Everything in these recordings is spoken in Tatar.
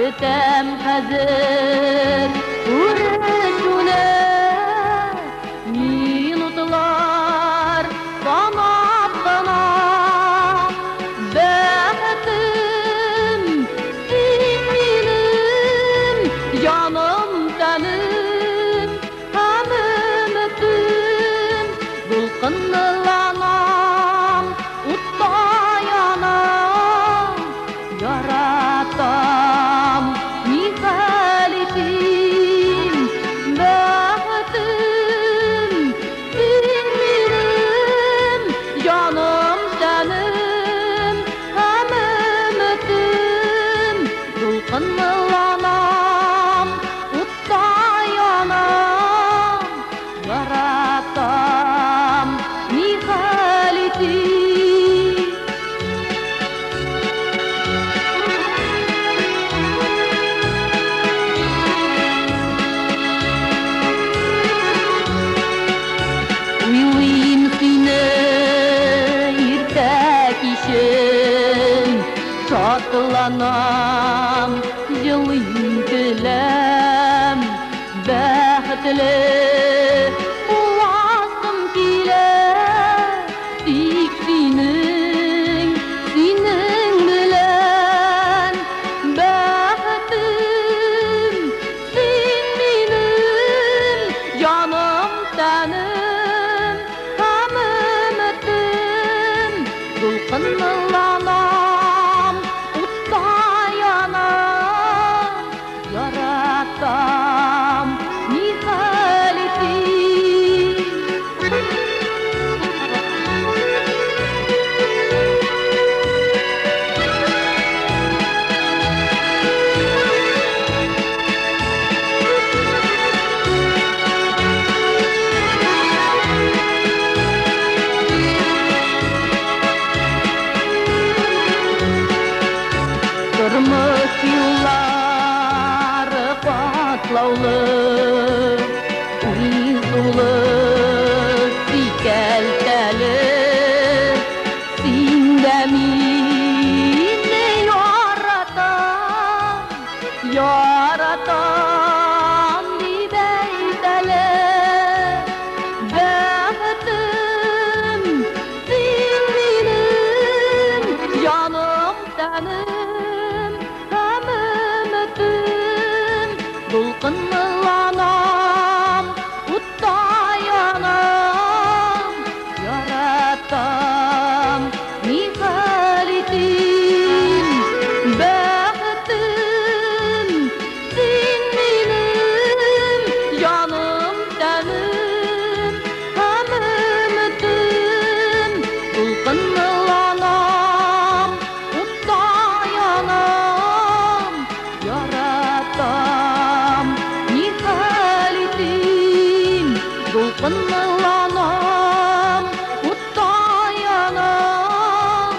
Көтәм хәзер күрешүне, минутлар санап кына. Бәхетем син минем, җаным, тәнем һәм өметем. Дулкынланам, утта янам, яратам, нихәл итим? Бәхетем син минем, җаным, тәнем һәм өметем. Дулкынланам, утта янам, яратам, нихәл итим? Уйлыйм сине иртә кичен, шатланам, елыйм, көләм. Бәхетле буласым килә, тик синең, синең белән. Бәхетем син минем, җаным, тәнем һәм өметем. Дулкынланам, утта янам, яратам, нихәл итим? Тормыш юллары катлаулы, уйсулы, сикәлтәле. Син дә мине яратам, яратам дип әйт әле. Бәхетем син минем, җаным, тәнем һәм өметем. Дулкынланам, утта янам, яратам, нихәл итим? Бәхетем син минем, җаным, тәнем һәм өметем. Дулкынланам, утта янам, яратам, нихәл итим? Дулкынланам, утта янам,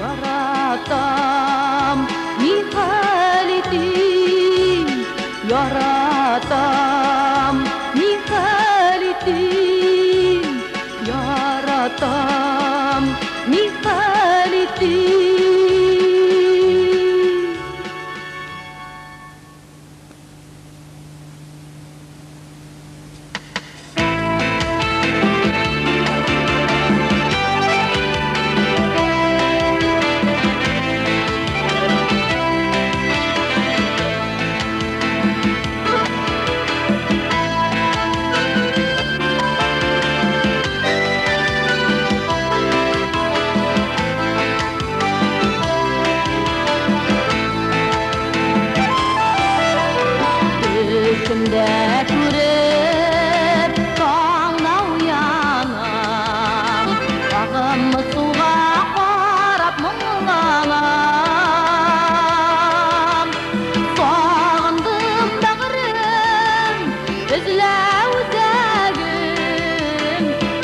яратам, нихәл итим? Яратам, нихәл итим? Яратам, нихәл итим? Төшемдә күреп таңда уянам, агым суга карап моңланам. Сагындым, бәгърем, өзелә үзәгем,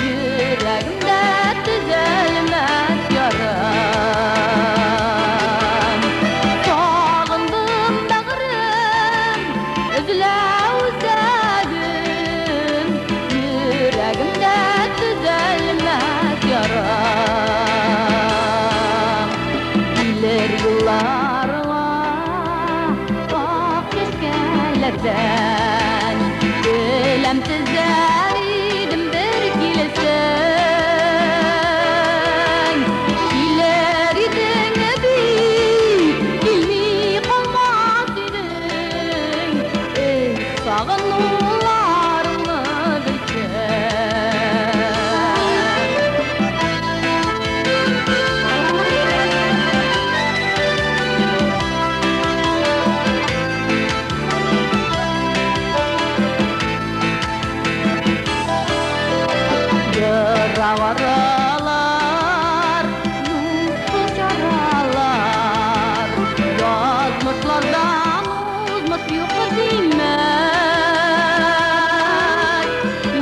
йөрәгемдә төзәлмәс ярам. Сагындым, бәгърем, өзелә үзәгем. күздән. Келәм тезәр идем бер килсәң. Килер идең бит, килми калмас идең. Эх, сагынуларыңны белсәң. Ерак аралар, юксыз чаралар, язмышлардан узмыш юк димәк.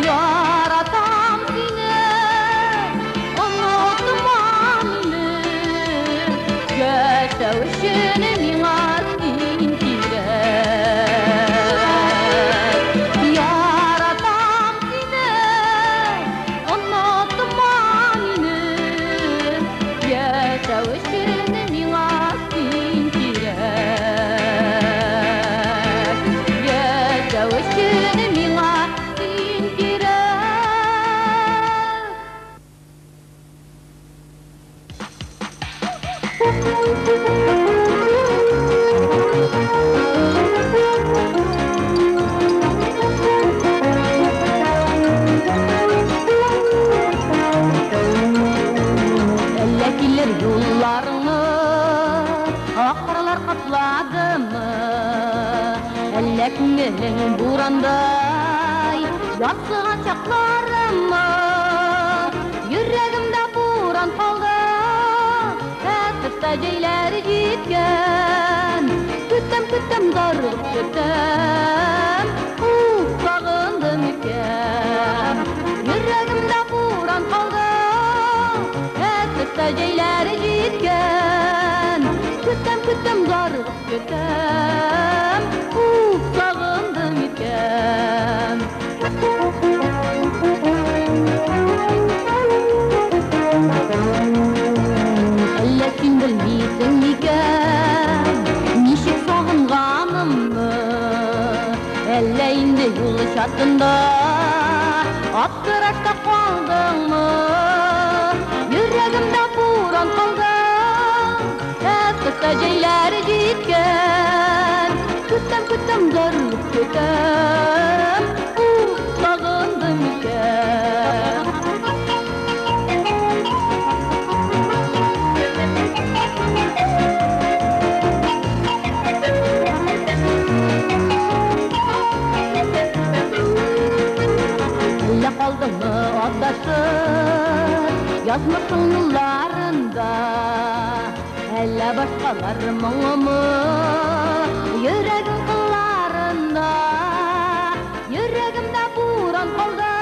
Яратам сине, онытма мине, яшәү өчен миңа син кирәк. Яратам сине, онытма мине, яшәү өчен миңа син кирәк. Яшәү өчен миңа син кирәк. Әллә килер юлларыңны ак каралар капладымы? Әллә күңелең бурандай ярсыган чакларымы? Йөрәгемдә буран калды, хәтта җәйләр җиткән. Көтәм, көтәм, зарыгып көтәм, уф, сагындым икән. Йөрәгемдә буран калды, хәтта җәйләр җиткән. Көтәм, көтәм, зарыгып көтәм, уф, сагындым икән. Әллә син белмисең микән, ничек сагынганымны? Әллә инде юл чатында аптырашта калдыңмы? Йөрәгемдә буран калды, хәтта җәйләр җиткән. Көтәм, көтәм, зарыгып көтәм, уф, сагындым икән. Әллә калдыңмы адашып язмышың юлларында? Әллә башкалар моңымы йөрәгең кылларында? Йөрәгемдә буран калды,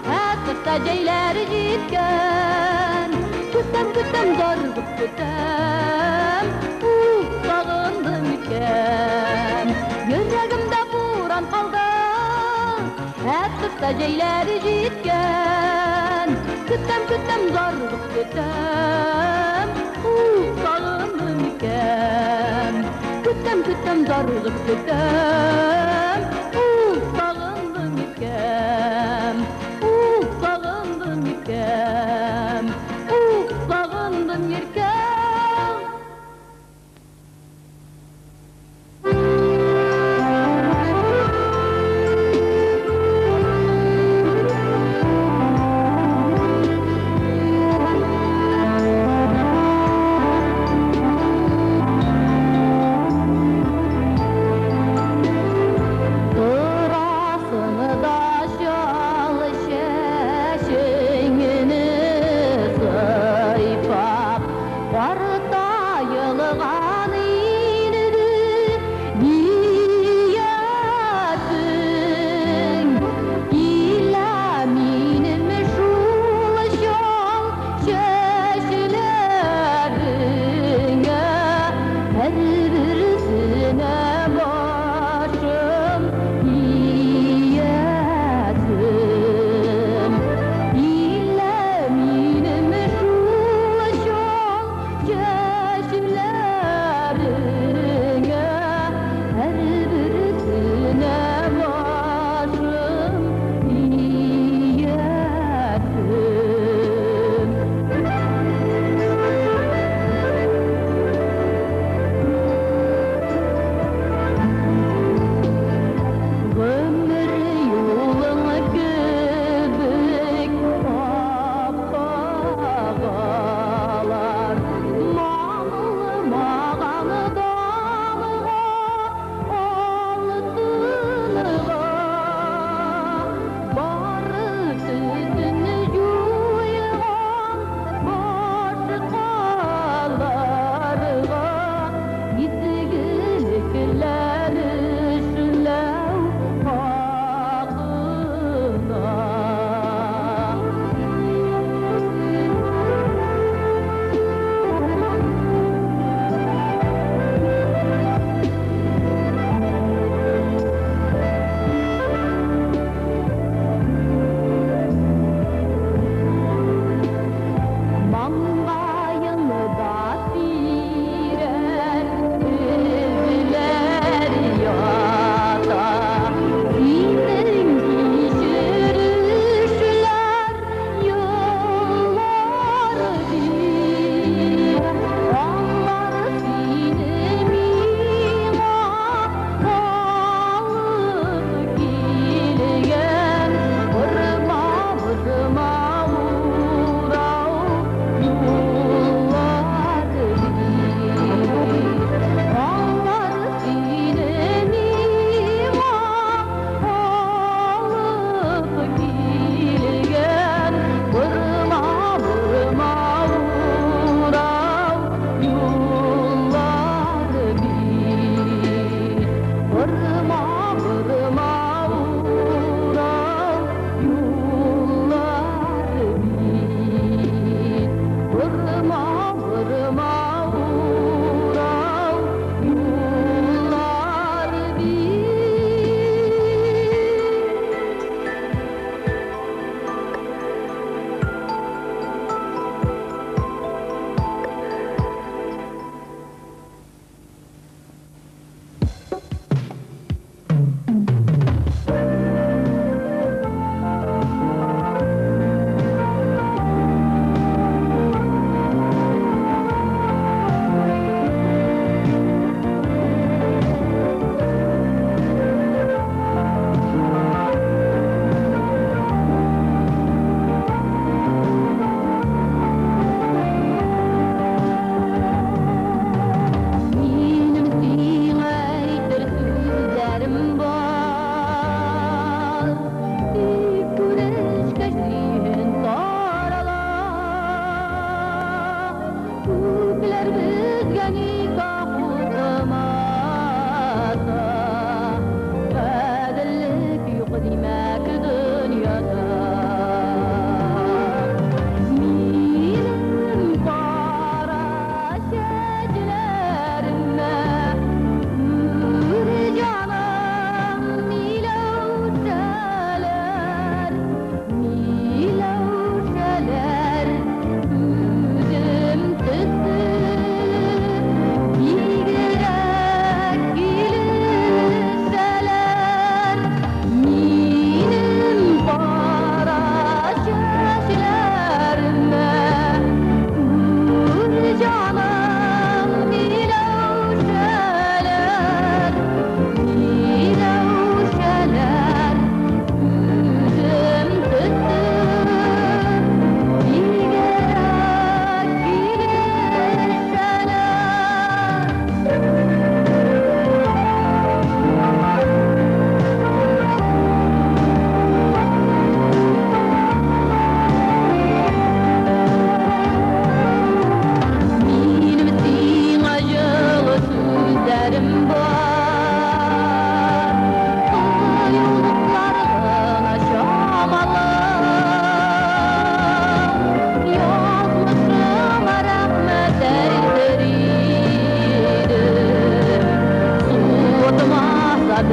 хәтта җәйләр җиткән. Көтәм, көтәм, зарыгып көтәм, уф, сагындым икән. Йөрәгемдә буран калды, хәтта җәйләр җиткән. Көтәм, көтәм, зарыгып көтәм, уф, сагындым икән. Көтәм, көтәм, зарыгып көтәм, уф, сагындым икән. Уф, сагындым икән. Уф, сагындым иркәм.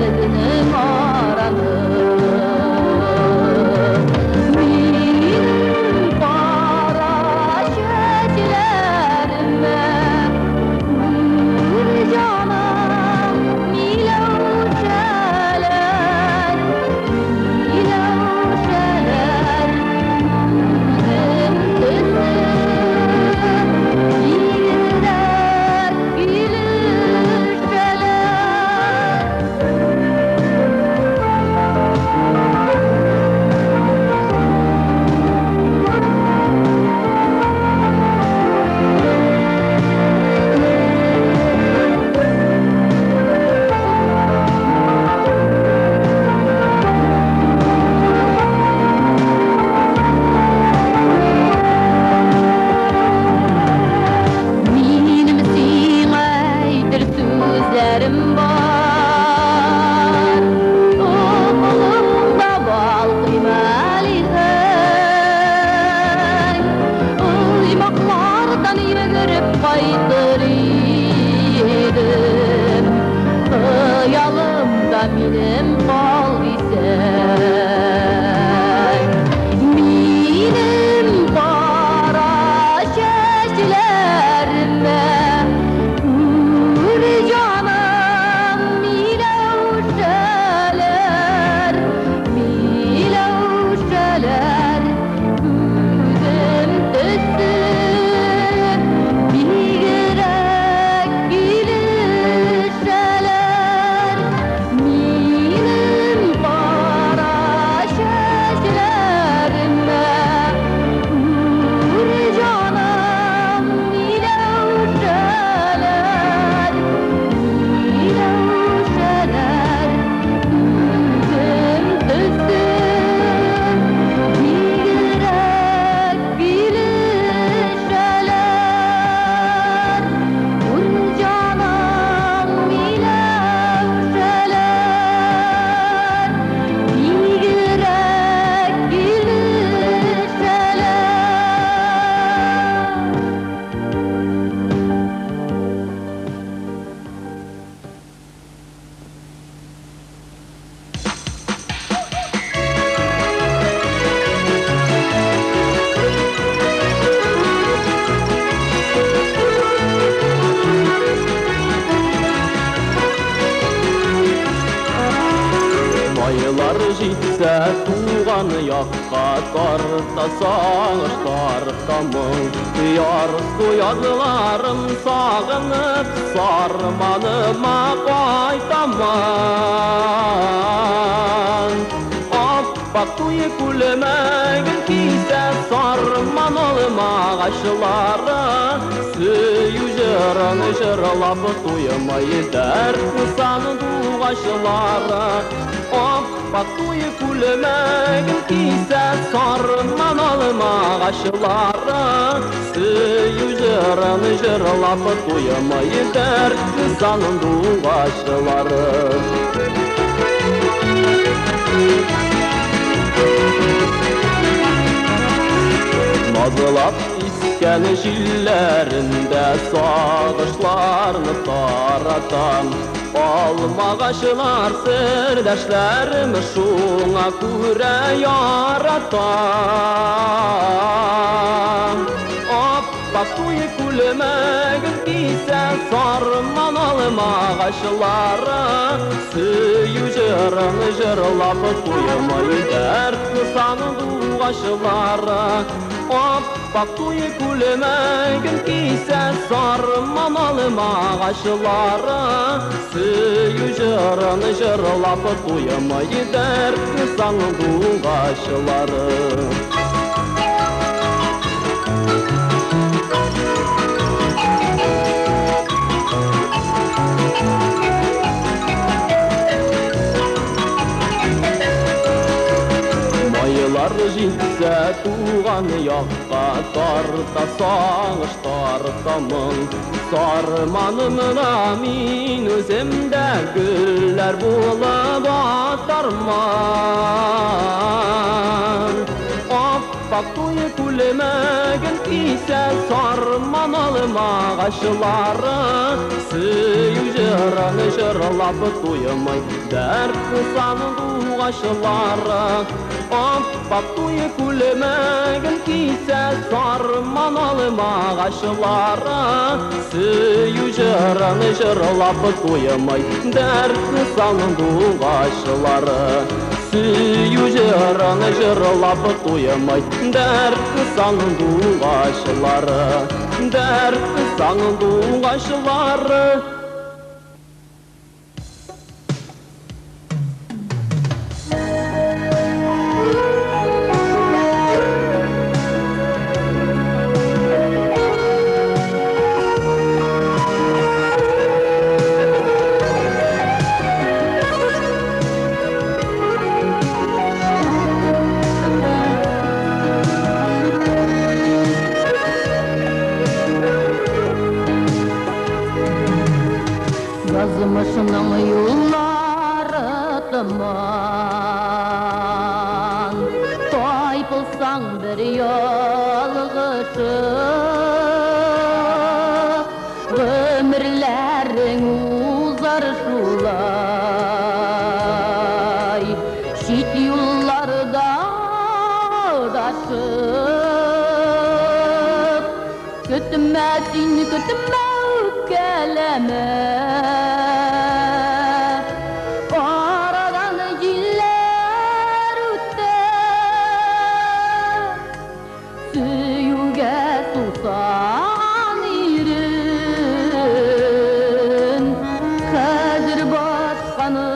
Безнең араны. Минем кара чәчләремә күр җаным, миләүшәләр, миләүшәләр, күзем төсе, бигрәк килешәләр. Минем сиңа әйтер сүзләрем бар, Офыгымда балкый мәлихәң. Оҗмахлардан йөгереп кайтыр идем, Хыялымда минем кал исән. Минем кара чәчләремә күр җаным, миләүшәләр, миләүшәләр, күзем төсе, бигрәк килешәләр. Минем кара чәчләремә күр җаным, миләүшәләр, миләүшәләр, күзем төсе, бигрәк килешәләр. Күр җаным, миләүшәләр, бигрәк килешәләр. Майлар җитсә туган якка тарта сагыш, тарта моң. Ярсу язларым сагынып сарманыма кайтаман. Аппак туй күлмәген кисә сарман алмагачлары, Сөю җырын җырлап туймый дәртле сандугачлары. Аппак туй күлмәген кисә сарман алмагачлары, Сөю җырын җырлап туймый дәртле сандугачлары. Назлап искән җилләрендә сагышларны таратам. Алмагачлар сердәшләрем шуңа күрә яратам. Аппак туй күлмәген кисә сарман алмагачлары, Сөю җырын җырлап туймый дәртле сандугачлары. Аппак туй күлмәген кисә сарман алмагачлары, Сөю җырын җырлап туймый дәртле сандугачлары. Майлар җитсә туган якка тарта сагыш, тарта моң. Сарманымда мин үзем дә гөлләр булып атарман. Аппак Аппак туй күлмәген кисә сарман алмагачлары, Сөю җырын җырлап туймый дәртле сандугачлары. Аппак туй күлмәген кисә сарман алмагачлары, Сөю җырын җырлап туймый дәртле сандугачлары. Сөю җырын җырлап туймый дәртле сандугачлары, дәртле сандугачлары. Язмышның юллары томан, тайпылсаң бер ялгышып, гомерләрең узар шулай, чит юлларда адашып. Көтмә син, көтмә, үпкәләмә, арадан җилләр үтә, сөюгә сусаган ирен хәзер башканы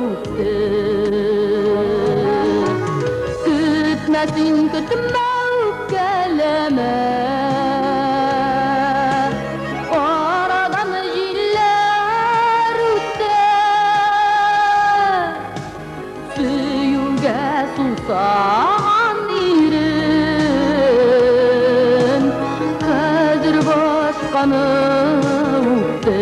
үпте. Көтмә син, көтмә, үпкәләмә, арадан җилләр үтә, сөюгә сусаган ирен хәзер башканы үпте.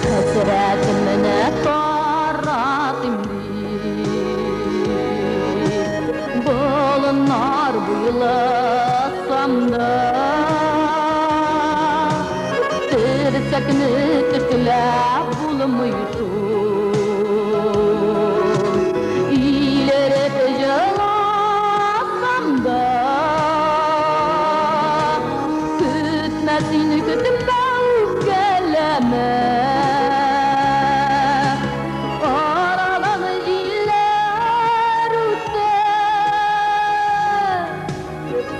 Хәсрәтемне таратыйм дип, болыннар буйласам да, терсәкне тешләп булмый шул. Илереп җыласам да, көтмә син, көтмә, үпкәләмә, арадан җилләр үтә,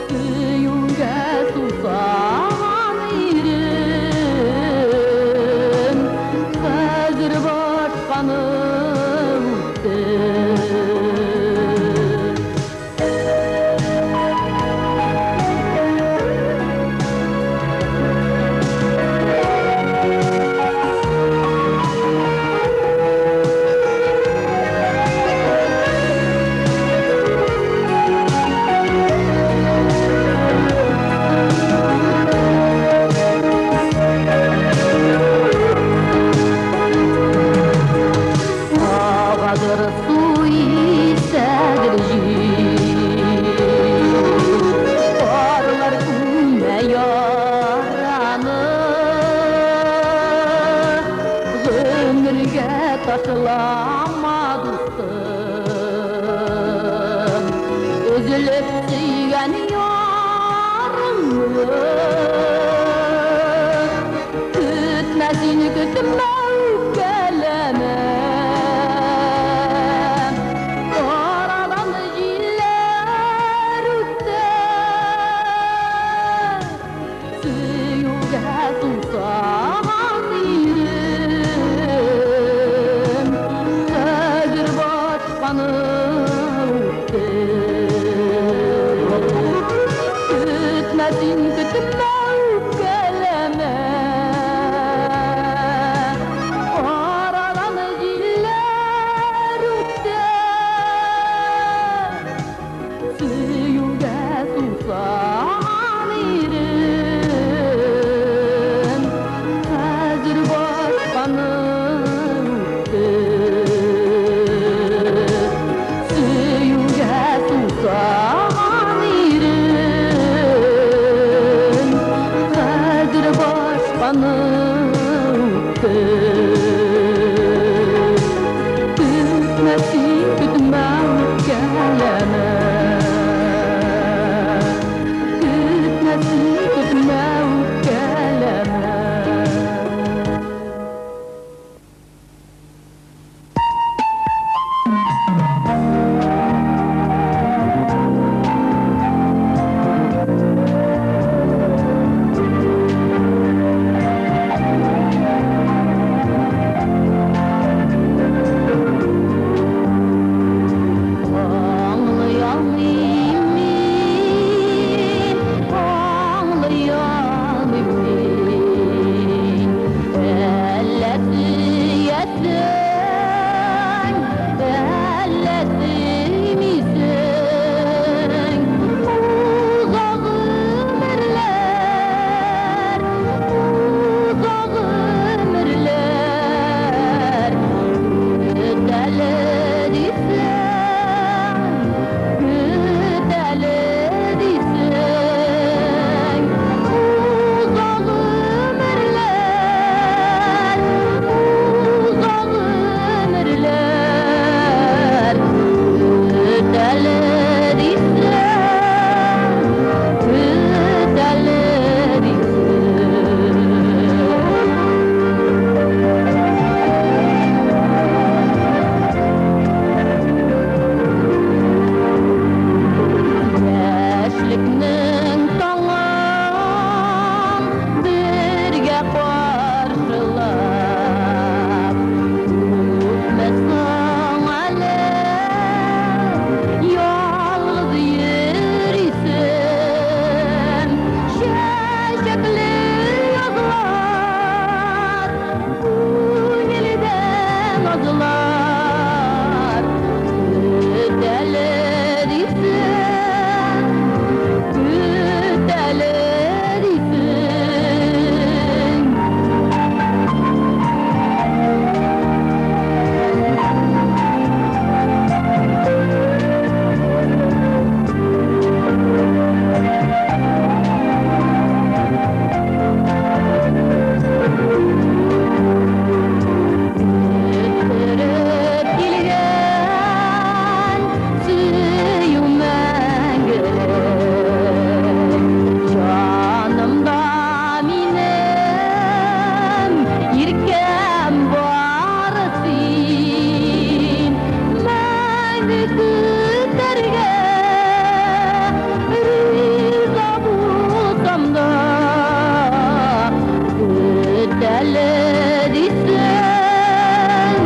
сөюгә сусаган ирем хәзер башканы үпте. Агадыр су, исәдер җил, парлар күмә яраны, гомергә ташлама, дустым, өзелеп сөйгән ярыңны. Көтмә син, көтмә, үпкәләмә, арадан җилләр үтә, сөюгә сусаган ирем хәзер башканы үпте. Көтмә син, көтмә, Камышлар көтәлер исең, көтәлер исең. Көттереп килгән сөю мәңгелек, җанымда минем иркәм бары син. Мәңге көтәргә риза булсам да, көтәлер исең,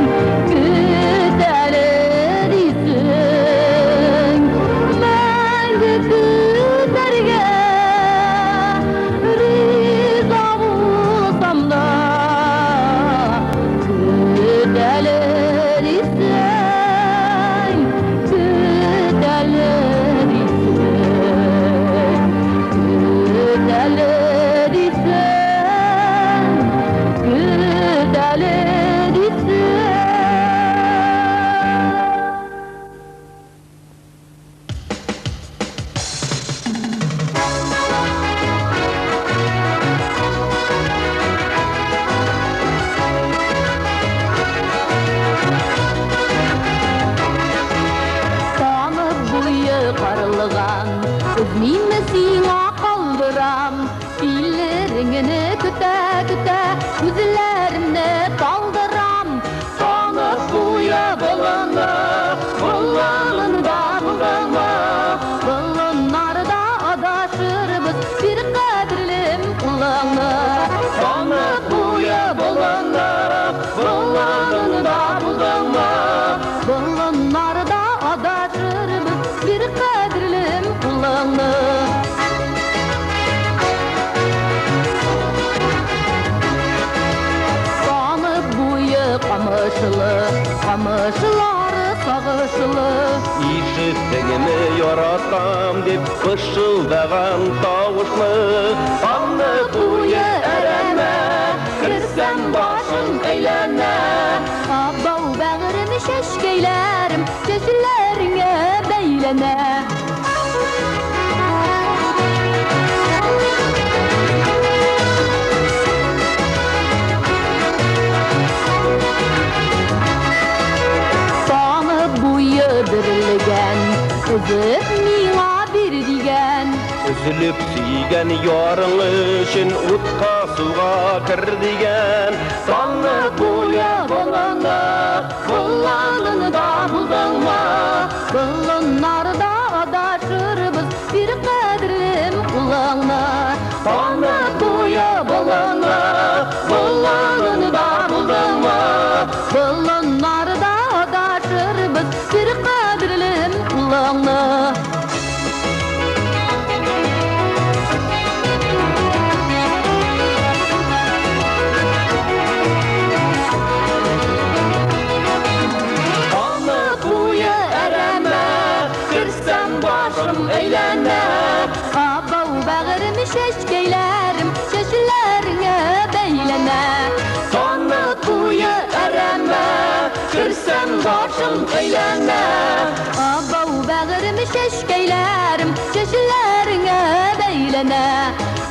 көтәлер исең. Мәңге көтәргә риза булсам да, көтәлер исең, көтәлер исең, көтәлер исең, көтәлер исең. Танып буе карлыган, Өзмиме сиңа калдырам. Килереңне көтә-көтә, күзләремне талдырам. Танып буе болыны, болынында булдыңмы? Болыннарда адашырбыз, бир кадерлем кулыңны. Танып буе болыны, болынында булдыңмы? Болыннарда адашырбыз, бир кадерлем кулыңны. Танып буе камышлы, камышлары сагышлы. Ишеттеңме яратам дип пышылдаган тавышны? Танып буе әрәмә, керсәм башым әйләнә. Абау бәгырем, чәчкәйләрем, чәчләреңә бәйләнә. Танып буе берлегән, өзеп миңа бир дигән. Өзелеп сөйгән ярың өчен утка суга кер дигән. Танып буе болыны, болынында булдыңмы? Болыннарда адашырбыз, бир кадерлем кулыңны. Танып буе болыны, болынында булдыңмы? Болыннарда адашырбыз, бир кадерлем кулыңны. Танып буе әрәмә, керсәм башым әйләнә. Абау бәгырем, чәчкәйләрем, чәчләреңә бәйләнә. Танып буе әрәмә, керсәм башым әйләнә. Абау бәгырем, чәчкәйләрем, чәчләреңә бәйләнә.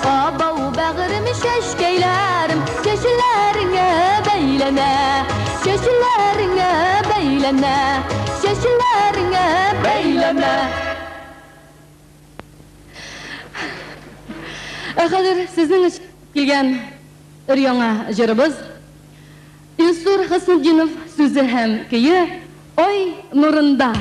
Абау бәгырем, чәчкәйләрем, чәчләреңә бәйләнә. Чәчләреңә бәйләнә, чәчләреңә бәйләнә. Ә хәзер сезнең өчен килгән өр-яңа җырыбыз Илсур Хөснетдинов сүзе һәм көе Ай нурында.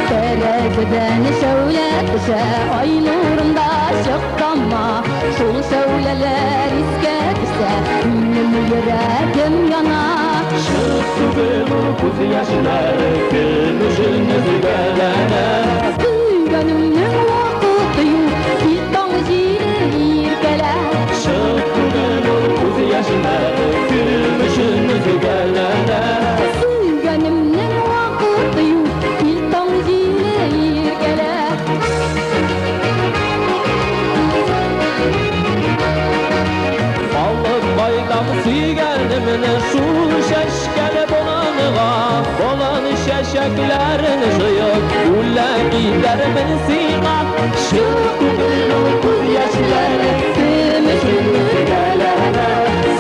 Тәрәзәдән шәүлә төшә, ай нурында. Йөрәгем яна. Чык түгел ул күз яшьләре, кем өчен өзгәләнә. Сөйгәнемнең вакыты юк, ил таң җиле иркәлә. Чык түгел ул күз яшьләре, кем өчен өзгәләнә. Сөйгәнемнең вакыты юк, ил таң җиле иркәлә. Алып кайтам сөйгәнемне шул чәчкәле боланга, болан чәчәкләрен җыеп, бүләк итәрмен сиңа. Чык түгел ул күз яшьләре, кем өчен өзгәләнә.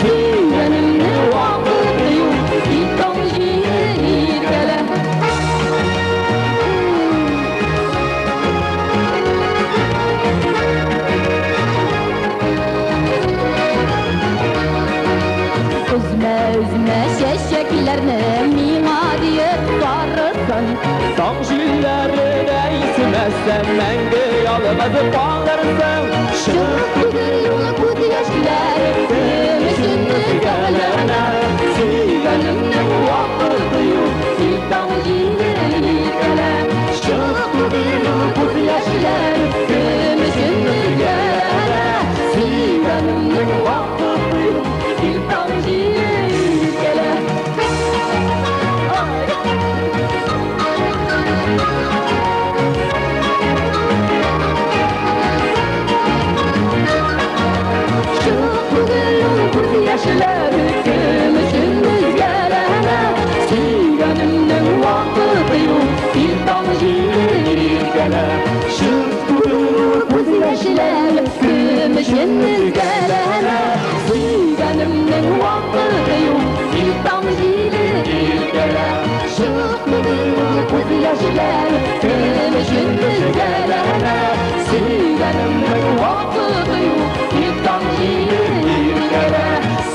Сөйгәнемнең вакыты юк, ил таң җиле иркәлә. Өзмә, өзмә чәчәкләрне миңа диеп сарысын. Таң җилләре дә исмәсә, мәңге ялгыз калырсың. Чык түгел ул күз яшьләре, кем өчен өзгәләнә. Сөйгәнемнең вакыты юк, ил таң җиле иркәлә. Чык түгел ул күз яшьләре, кем өчен өзгәләнә. Сөйгәнемнең вакыты юк, ил таң җиле иркәлә. Ай! Чык түгел ул күз яшьләре, кем өчен өзгәләнә. Сөйгәнемнең вакыты юк, ил таң җиле иркәлә. Чык түгел ул Күз яшьләре, кем өчен өзгәләнә. Сөйгәнемнең вакыты юк, ил таң җиле иркәлә. Чык түгел ул күз яшьләре, кем өчен өзгәләнә. Сөйгәнемнең вакыты юк, ил таң җиле иркәлә.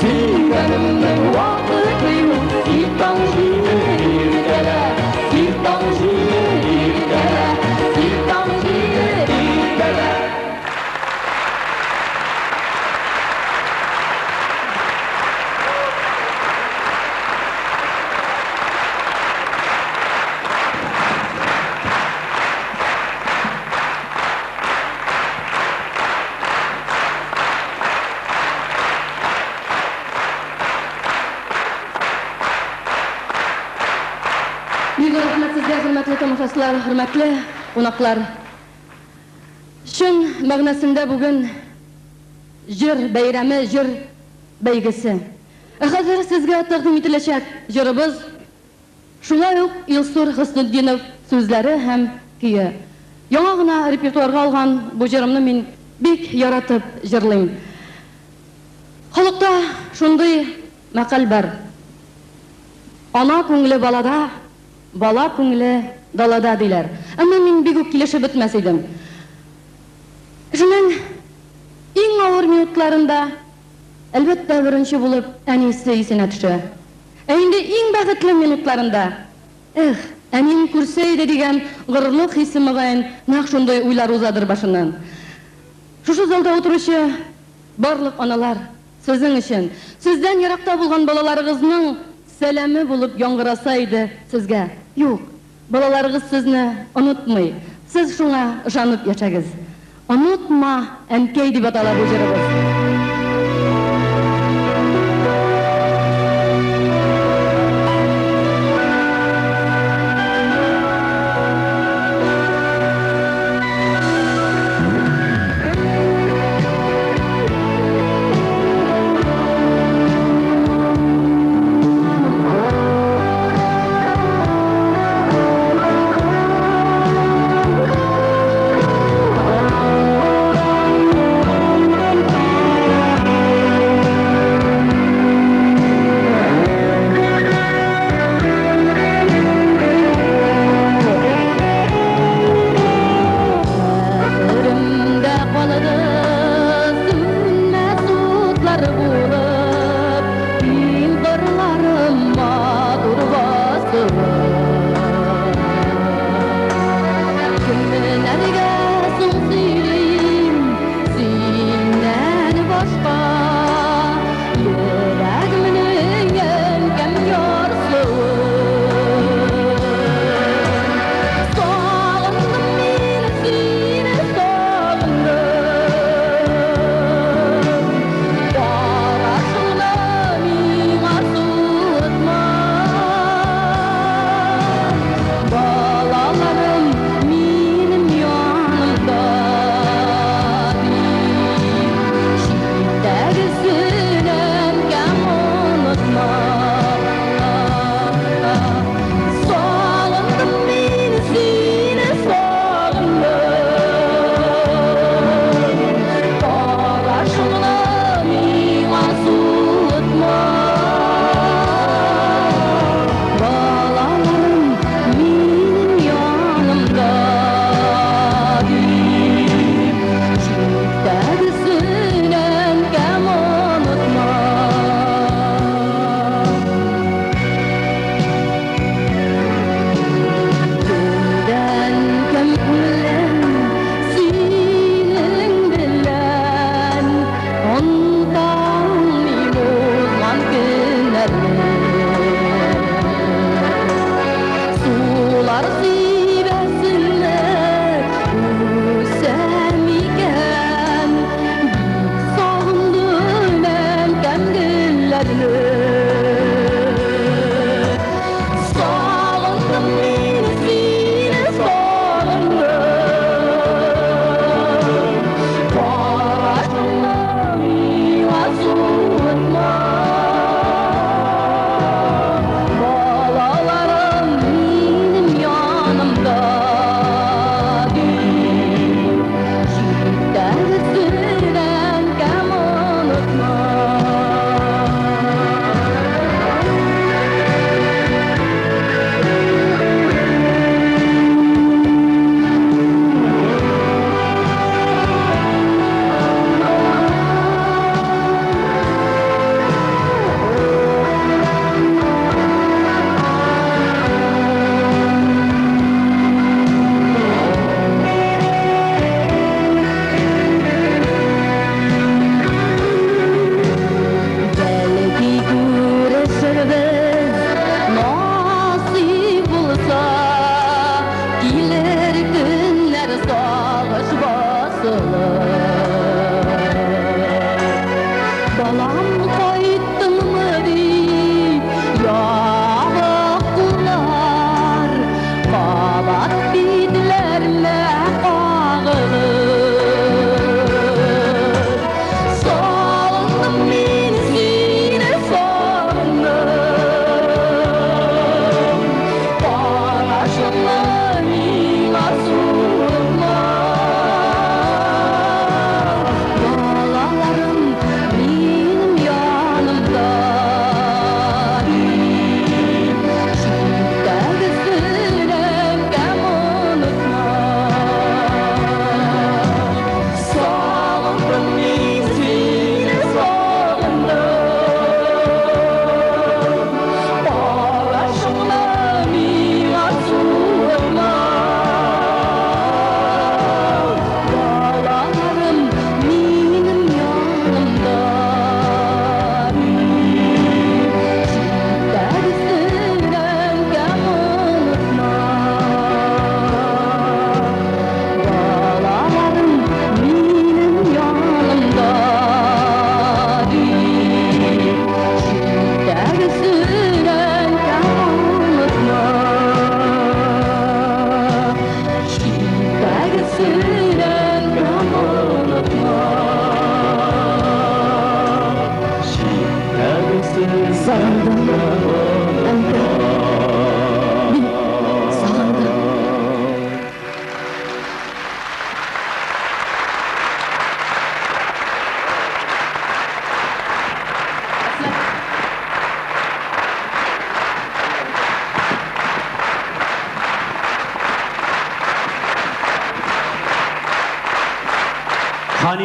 Сөйгәнемнең вакыты юк, ил таң җиле иркәлә. Ил таң җиле иркәлә. Ил таң җиле иркәлә. Бик рәхмәт сезгә, хөрмәтле тамашачылар, хөрмәтле кунаклар. Чын мәгънәсендә бүген җыр бәйрәме, җыр бәйгесе. Ә хәзер сезгә тәкъдим ителәчәк җырыбыз шулай ук Илсур Хөснетдинов сүзләре һәм көе. Яңа гына репертуарга алган бу җырымны мин бик яратып җырлыйм. Халыкта шундый мәкаль бар. Ана күңеле балада, бала күңеле далада диләр. Әмма мин бик үк килешеп бетмәс идем. Кешенең иң авыр минутларында, әлбәттә, беренче булып әнисе исенә төшә. Ә инде иң бәхетле минутларында, эх, әнием күрсә иде дигән горурлык хисе мөгаен нәкъ шундый уйлар узадыр башыннан. Шушы залда утыручы барлык аналар, сезнең өчен, сездән еракта булган балаларыгызның сәламе булып яңгыраса иде сезгә. Юк, балаларыгыз сезне онытмый. Сез шуңа ышанып яшәгез. Онытма, әнкәй дип атала бу җырыбыз. Thank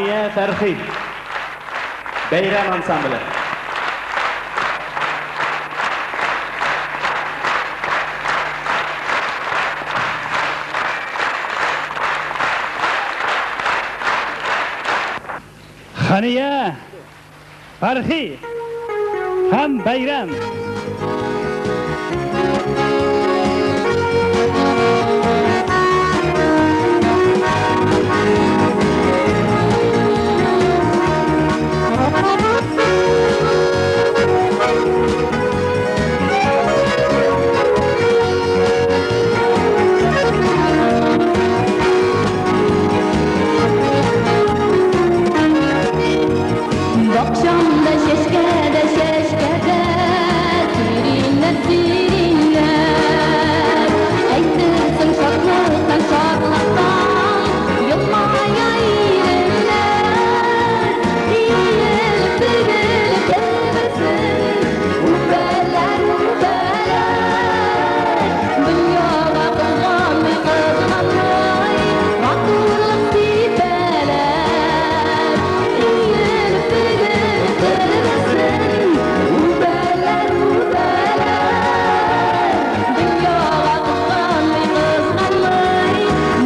Хания Фәрхи. Бәйрәм ансамбле. Хания Фәрхи һәм Бәйрәм. Бакчамда чәчкә дә чәчкә дә сириннәр, сириннәр. Әйтерсең шатлыктан, шатлыктан елмая иреннәр. Иелеп, бөгелеп бер-берсен үбәләр, үбәләр. Дөньяга кызганмый, кызганмый матурлык сибәләр. Иелеп, бөгелеп бер-берсен үбәләр, үбәләр. Дөньяга кызганмый, кызганмый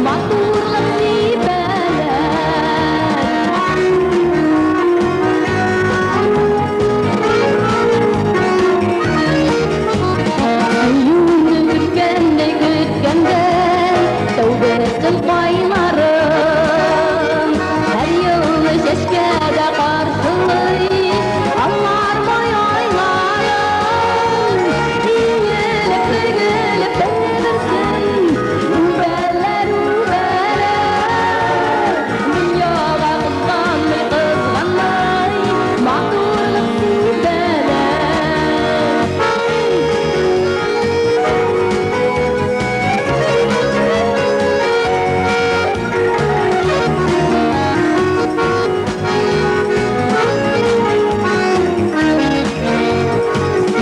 матурлык сибәләр. Сөюне көткәндәй, көткәндәй тәүбәсен кайнарым. Һәр елны чәчкәдә каршылый алар май айларын. Иелеп, бөгелеп бер-берсен үбәләр, үбәләр. Дөньяга кызганмый, кызганмый матурлык сибәләр.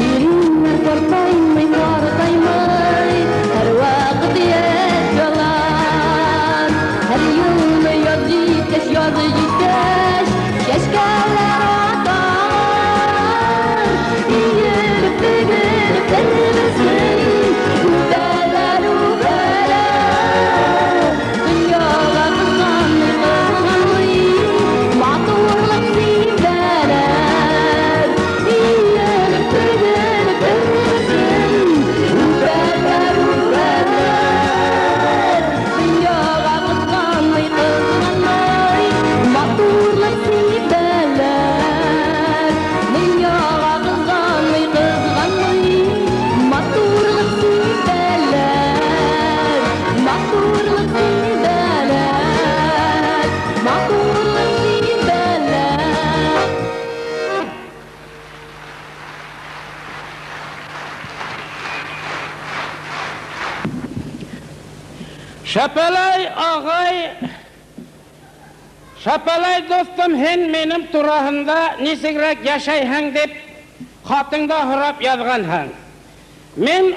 Иреннәр картаймый, картаймый, һәрвакыт яшь алар. Һәр елны яз җиткәч, яз җиткәч, чәчкәләр аталар. Иелеп, бөгелеп бер-берсен үбәләр, үбәләр. Дөньяга кызганмый, кызганмый матурлык сибәләр. Иелеп, бөгелеп бер-берсен үбәләр, үбәләр. Дөньяга кызганмый, кызганмый матурлык сибәләр. Дөньяга кызганмый, кызганмый матурлык сибәләр. Матурлык сибәләр. Матурлык сибәләр. Шапалай агай, Шапалай достым, һин минем турасында нисегрәк яшәйһең дип хатыңда һорап язганһың. Мин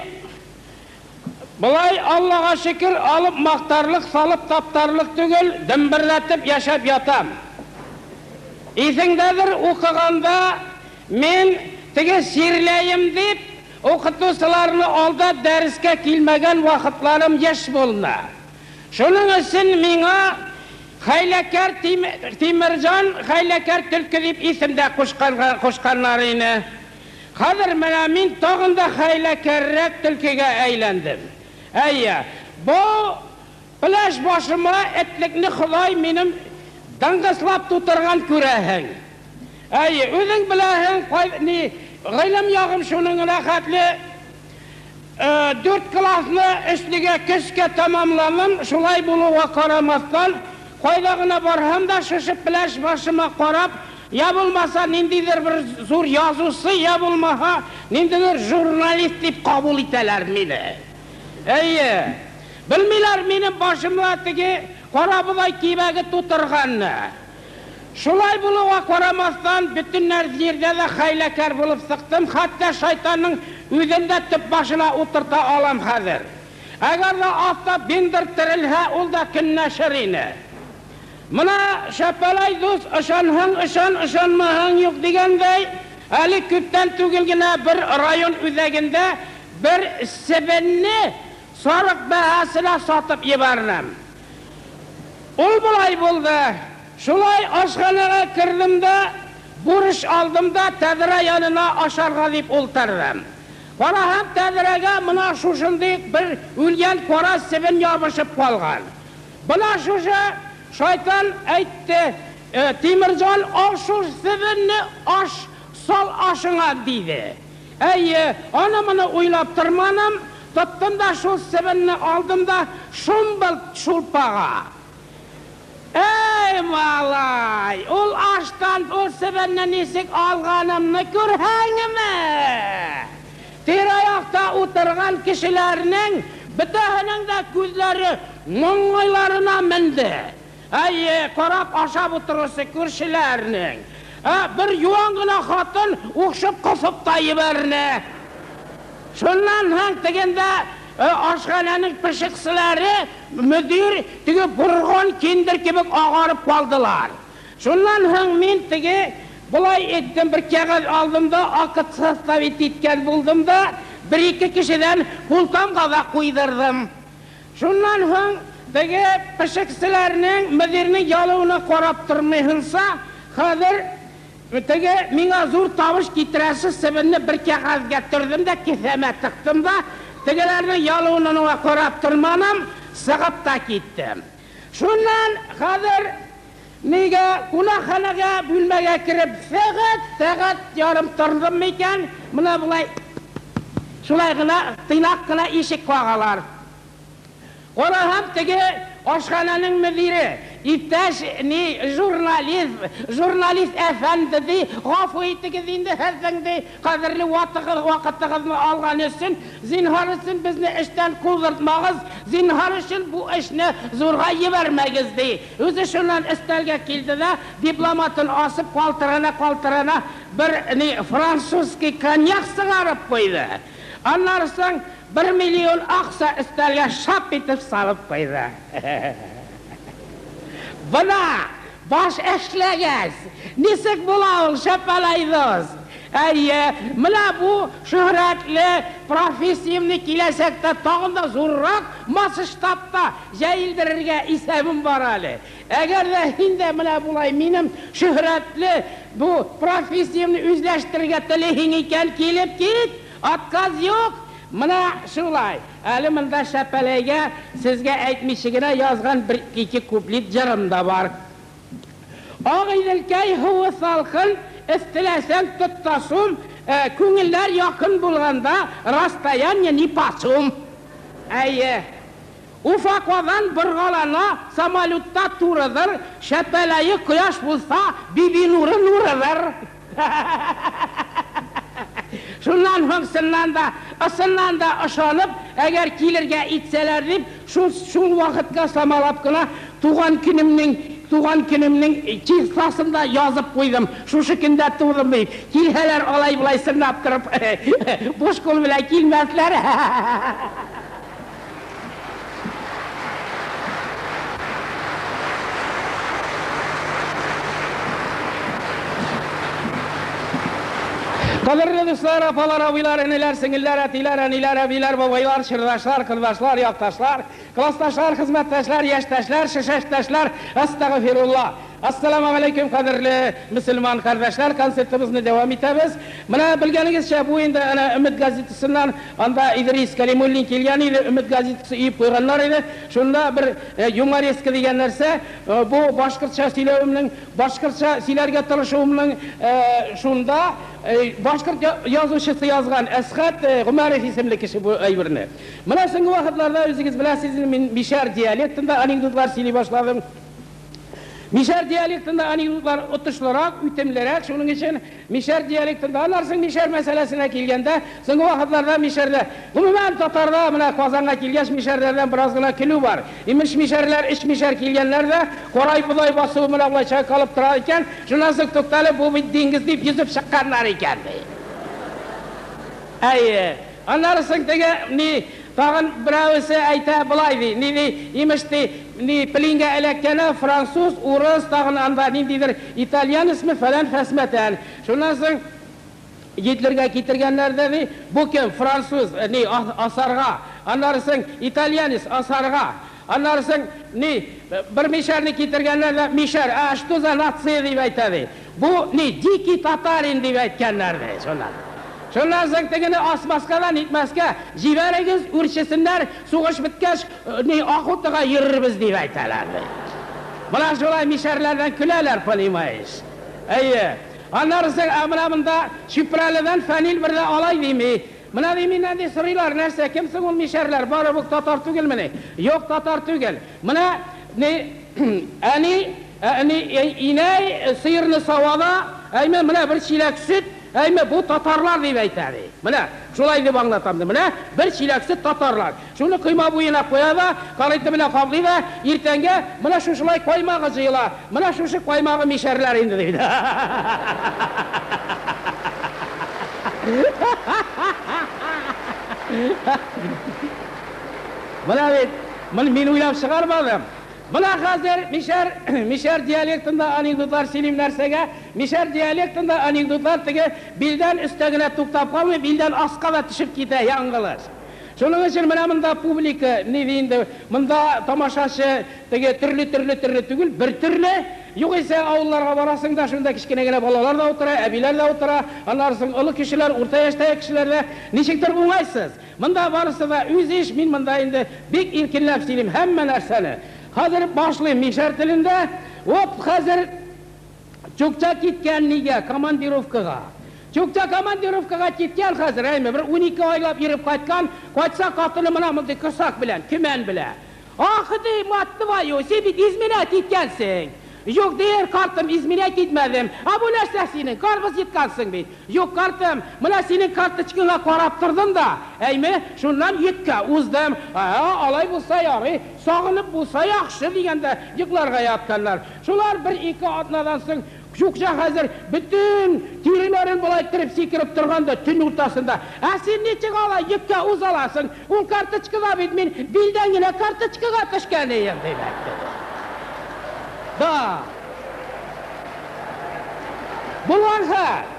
болай Аллага шөкер алып мактарлык, салып таптарлык түгел, дөмберләтеп яшәп ятам. Исеңдәдер, укыганда мин теге чирләем дип укытучыларны алда дәрескә килмәгән вакытларым еш булды. Шуның өчен миңа хәйләкәр Тимерҗан, хәйләкәр төлке дип исем дә кушканнар ине. Хәзер менә мин тагын да хәйләкәррәк төлкегә әйләндем. Әйе, бу пеләш башыма этлекне Ходай минем дыңгыслап тутырган күрәһең. Әйе, үзең беләһең, ни, гыйлем ягым шуның гына хәтле 4 классны өчлегә көчкә тәмамладым. Шулай булуга карамастан, кайда гына барһам да шушы пеләш башыма карап, я булмаса ниндидер бер зур язучы, я булмаса ниндидер журналист дип кабул итәләр мине. Әйе, белмиләр минем башыма теге карабодай кибәге тутырганны. Шулай булуга карамастан, бөтен җирдә дә хәйләкәр булып чыктым, хәтта шайтанның үзен дә төп башына утырта алам хәзер. Әгәр дә Остап Бендер терелһә, ул да көнләшер ине. Менә, Шәпәләй дус, ышанһаң ышан, ышанмаһаң юк дигәндәй, әле күптән түгел генә бер район үзәгендә бер себенне сарык бәһасенә сатып җибәрдем. Ул болай булды, шулай ашханәгә кердем дә, бурыч алдым да тәҙрә янына ашарга дип ултырдым. Караһам, тәҙрәгә менә шушындый бер үлгән кара себен ябышып калган. Менә шушы шайтан әйтте, Тимерҗан, ал шул себенне, аш, сал ашыңа, диде. Әйе, аны-моны уйлап тормадым, тоттым да шул себенне алдым да шумбылт шулпага. Әй, малай, ул аштан ул себенне ничек алганымны күрһәңме? Тирә-якта утырган кешеләрнең бөтәһенең дә күзләре маңгайларына менде. Әйе, карап ашап утыручы күршеләрнең. Ә бер юан гына хатын укшып косып та җибәрде. Шуннан һәм тегендә ашханәнең пешекчеләре, мөдир теге борган киндер кебек агарып калдылар. Шуннан һәм мин теге болай иттем, бер кәгазь алдым да, акт составить иткән булдым да, бер-ике кешедән култамга да куйдырдым. Шуннан һәм теге пешекчеләрнең, мөдирнең ялуына карап тормыйсынса, хәзер теге миңа зур тавыш китерәсе себенне бер кәгазьгә төрдем дә, кесәмә тыктым да, тегеләрнең ялуына карап тормадым, сыгып та киттем. Шуннан хәзер нигә кунакханәгә, бүлмәгә кереп сәгать, сәгать ярым тордым микән, менә болай шулай гына тыйнак кына ишек кагалар. Караһам, теге ашханәнең мөдире, иптәш ни журналист, журналист әфәнде ди, гафу итегез инде һеҙҙең ди, ҡәҙерле ваҡытығыҙны алған өсөн, зинһар өсөн беҙҙе эштән ҡыуҙыртмағыҙ, зинһар өсөн бу эшне ҙурға ебәрмәгеҙ ди. Үҙе шунан өҫтәлгә килде ҙә, дипломатын асып ҡалтырана-ҡалтырана бер ни французский коньяк сығарып ҡуйҙы. Аннан һуң 1 миллион аҡса өҫтәлгә шап итеп салып ҡуйҙы. Бына баш эшләгәс, нисек була ул, Шәпәләй дуҫ? Әйе, менә бу шөһрәтле профессиямне киләсәктә тағын да ҙурыраҡ масштабта йәйелдерергә иҫәбем бар әле. Әгәр ҙә һин дә менә булай минең шөһрәтле бу профессиямне үҙләштерергә теләйһең икән, килеп кит, отказ юҡ. Менә шулай. Әле монда Шәпәләйгә сезгә әйтмичә генә язган бер ике куплет җырым да бар. Ағиҙелкәй һыуы салҡын, эҫтеләсәң тоттасум, күңелләр яҡын булғанда расстояние нипочём. Әйе. Уфа Ҡаҙан борғалана, самолетта турыҙыр, Шәпәләйе ҡояш булһа, Бибинуры нурыҙыр. Шуннан һуң сыннан да, ысыннан да ышанып, әгәр килергә итсәләр дип, шул ваҡытҡа самалап ҡына туған көнөмнең числосын да язып ҡуйҙым. Шушы көндә тыуҙым дип. Килһәләр алай былай сынап тороп, буш ҡул менән килмәҫләр. Ҡәҙерле дуҫлар, апалар, абыйлар, энеләр, сеңелләр, әтиләр, әниләр, әбиләр, бабайлар, шырҙашлар, ҡырҙашлар, яҡташлар, классташлар, хеҙмәттәшләр, йәштәшләр, шешәштәшләр, әстәғфирулла. Ассаламу алейкум, ҡәҙерле мөселман ҡәрҙәшләр, концертыбыҙны дауам итәбеҙ. Менә белгәнегеҙсә, бу инде әнә Өмөт газетасынан анда Идрис Кәлимуллин килгән иде, Өмөт газетасы өйөп ҡуйғаннар ине. Шунда бер юмореска дигән нәрсә, бу башҡортса һөйләүемнең, башҡортса һөйләргә тырышыуымның шунда башҡорт яҙыусыһы яҙған Әсхәт Ғүмәров исемле кеше бу әйберне. Менә һуңғы ваҡытларҙа үҙегеҙ беләһегеҙ, мин мишәр диалектында анекдотлар һөйләй башланым. Мишәр диалектында анекдотлар отошлыраҡ, үтемлерәк, шуның өсөн мишәр диалектында, аннан һуң мишәр мәсьәләсенә килгәндә, һуңғы ваҡытларҙа мишәрҙә, ғөмүмән татарҙа, менә Ҡазанға килгәс мишәрләрҙән бер аҙ ғына көлөү бар. Имеш мишәрләр, эш мишәр килгәннәр ҙә, ҡарай боҙай басыуы менән былай чайҡалып тора икән, шунан һуң туҡталып, бу бит диңгеҙ тип йөҙөп сыҡҡаннар икән, ди. Әйе, аннан һуң теге ни, тағын берәүесе әйтә былай ди, ни ди, имеш ди, ни пленгә эләккәне француз, урыс, тагын анда ниндидер итальянецмы, фәлән фәсмәтән. Шуннан соң Гитлерга китергәннәр дә ди, бу кем, француз, ни, асарга, аннары соң итальянец, асарга, аннары соң, ни, бер мишәрне китергәннәр дә, мишәр, а что за нация дип әйтә ди. Бу, ни, дикий татарин дип әйткәннәр ди, шуннан. Шуннан соң тегене асмаска да, нитмәскә, җибәрегез, үрчесеннәр, сугыш беткәч, ни, охотага йөрербез дип әйтәләр ди. Менә шулай мишәрләрдән көләләр, понимаешь. Әйе. Аннары соң, ә менә монда Чүпрәледән Фәнил бер дә алай дими. Менә ди, миннән ди сорыйлар, нәрсә, кем соң ул мишәрләр, барыбер үк татар түгелмени? Юк, татар түгел. Менә, ни, әни, ни, инәй сыерны сава да, әйме, менә бер чиләк сөт, әйме, бу татарлар дип әйтә, ди. Менә, шулай дип аңлатам, ди. Менә бер чиләк сөт татарлар. Шуны койма буена куя да, корыты белән каплый да, иртәнгә менә шушылай каймагы җыела. Менә шушы каймагы мишәрләр инде, ди. Менә бит, моны мин уйлап чыгармадым. Менә хәзер мишәр, мишәр диалектында анекдотлар сөйлим нәрсәгә? Мишәр диалектында анекдотлар теге билдән өстә генә туктап калмый, билдән аска да төшеп китә, яңгылыш. Шуның өчен менә монда публика, ни ди инде, монда тамашачы теге төрле-төрле-төрле түгел, бер төрле. Югыйсә авылларга барасың да, шунда кечкенә генә балалар да утыра, әбиләр дә утыра, аннары соң олы кешеләр, урта яшьтәге кешеләр дә. Ничектер уңайсыз. Монда барысы да үз иш, мин монда инде бик иркенләп сөйлим һәммә нәрсәне. Хәзер башлыйм мишәр телендә. Вот хәзер Чукча киткән нигә командировкага? Чукча командировкага киткән хәзер, әйме, бер 12 айлап йөреп кайткан, кайтса катыны менә мондый корсак белән, көмән белә. Ах ди, мать твою, син бит изменять иткәнсең. Юк, дияр, картым, изменять итмәдем. Ә бу нәрсә синең, карбыз йоткансың бит. Юк, картым, менә синең карточкаңа карап тордым да, әйме, шуннан йөккә уздым. Ә, алай булса ярый, сагынып булса яхшы дигәндә йокларга ятканнар. Шулар бер-ике атнадан соң Чукча хәзер бөтен тиреләрен болай иттереп сикереп торган да төн уртасында, Ә син ничек алай йөккә уза аласың? Ул карточкада бит мин билдән генә карточкага төшкән ием, дип әйтте. Да. Булган хәл.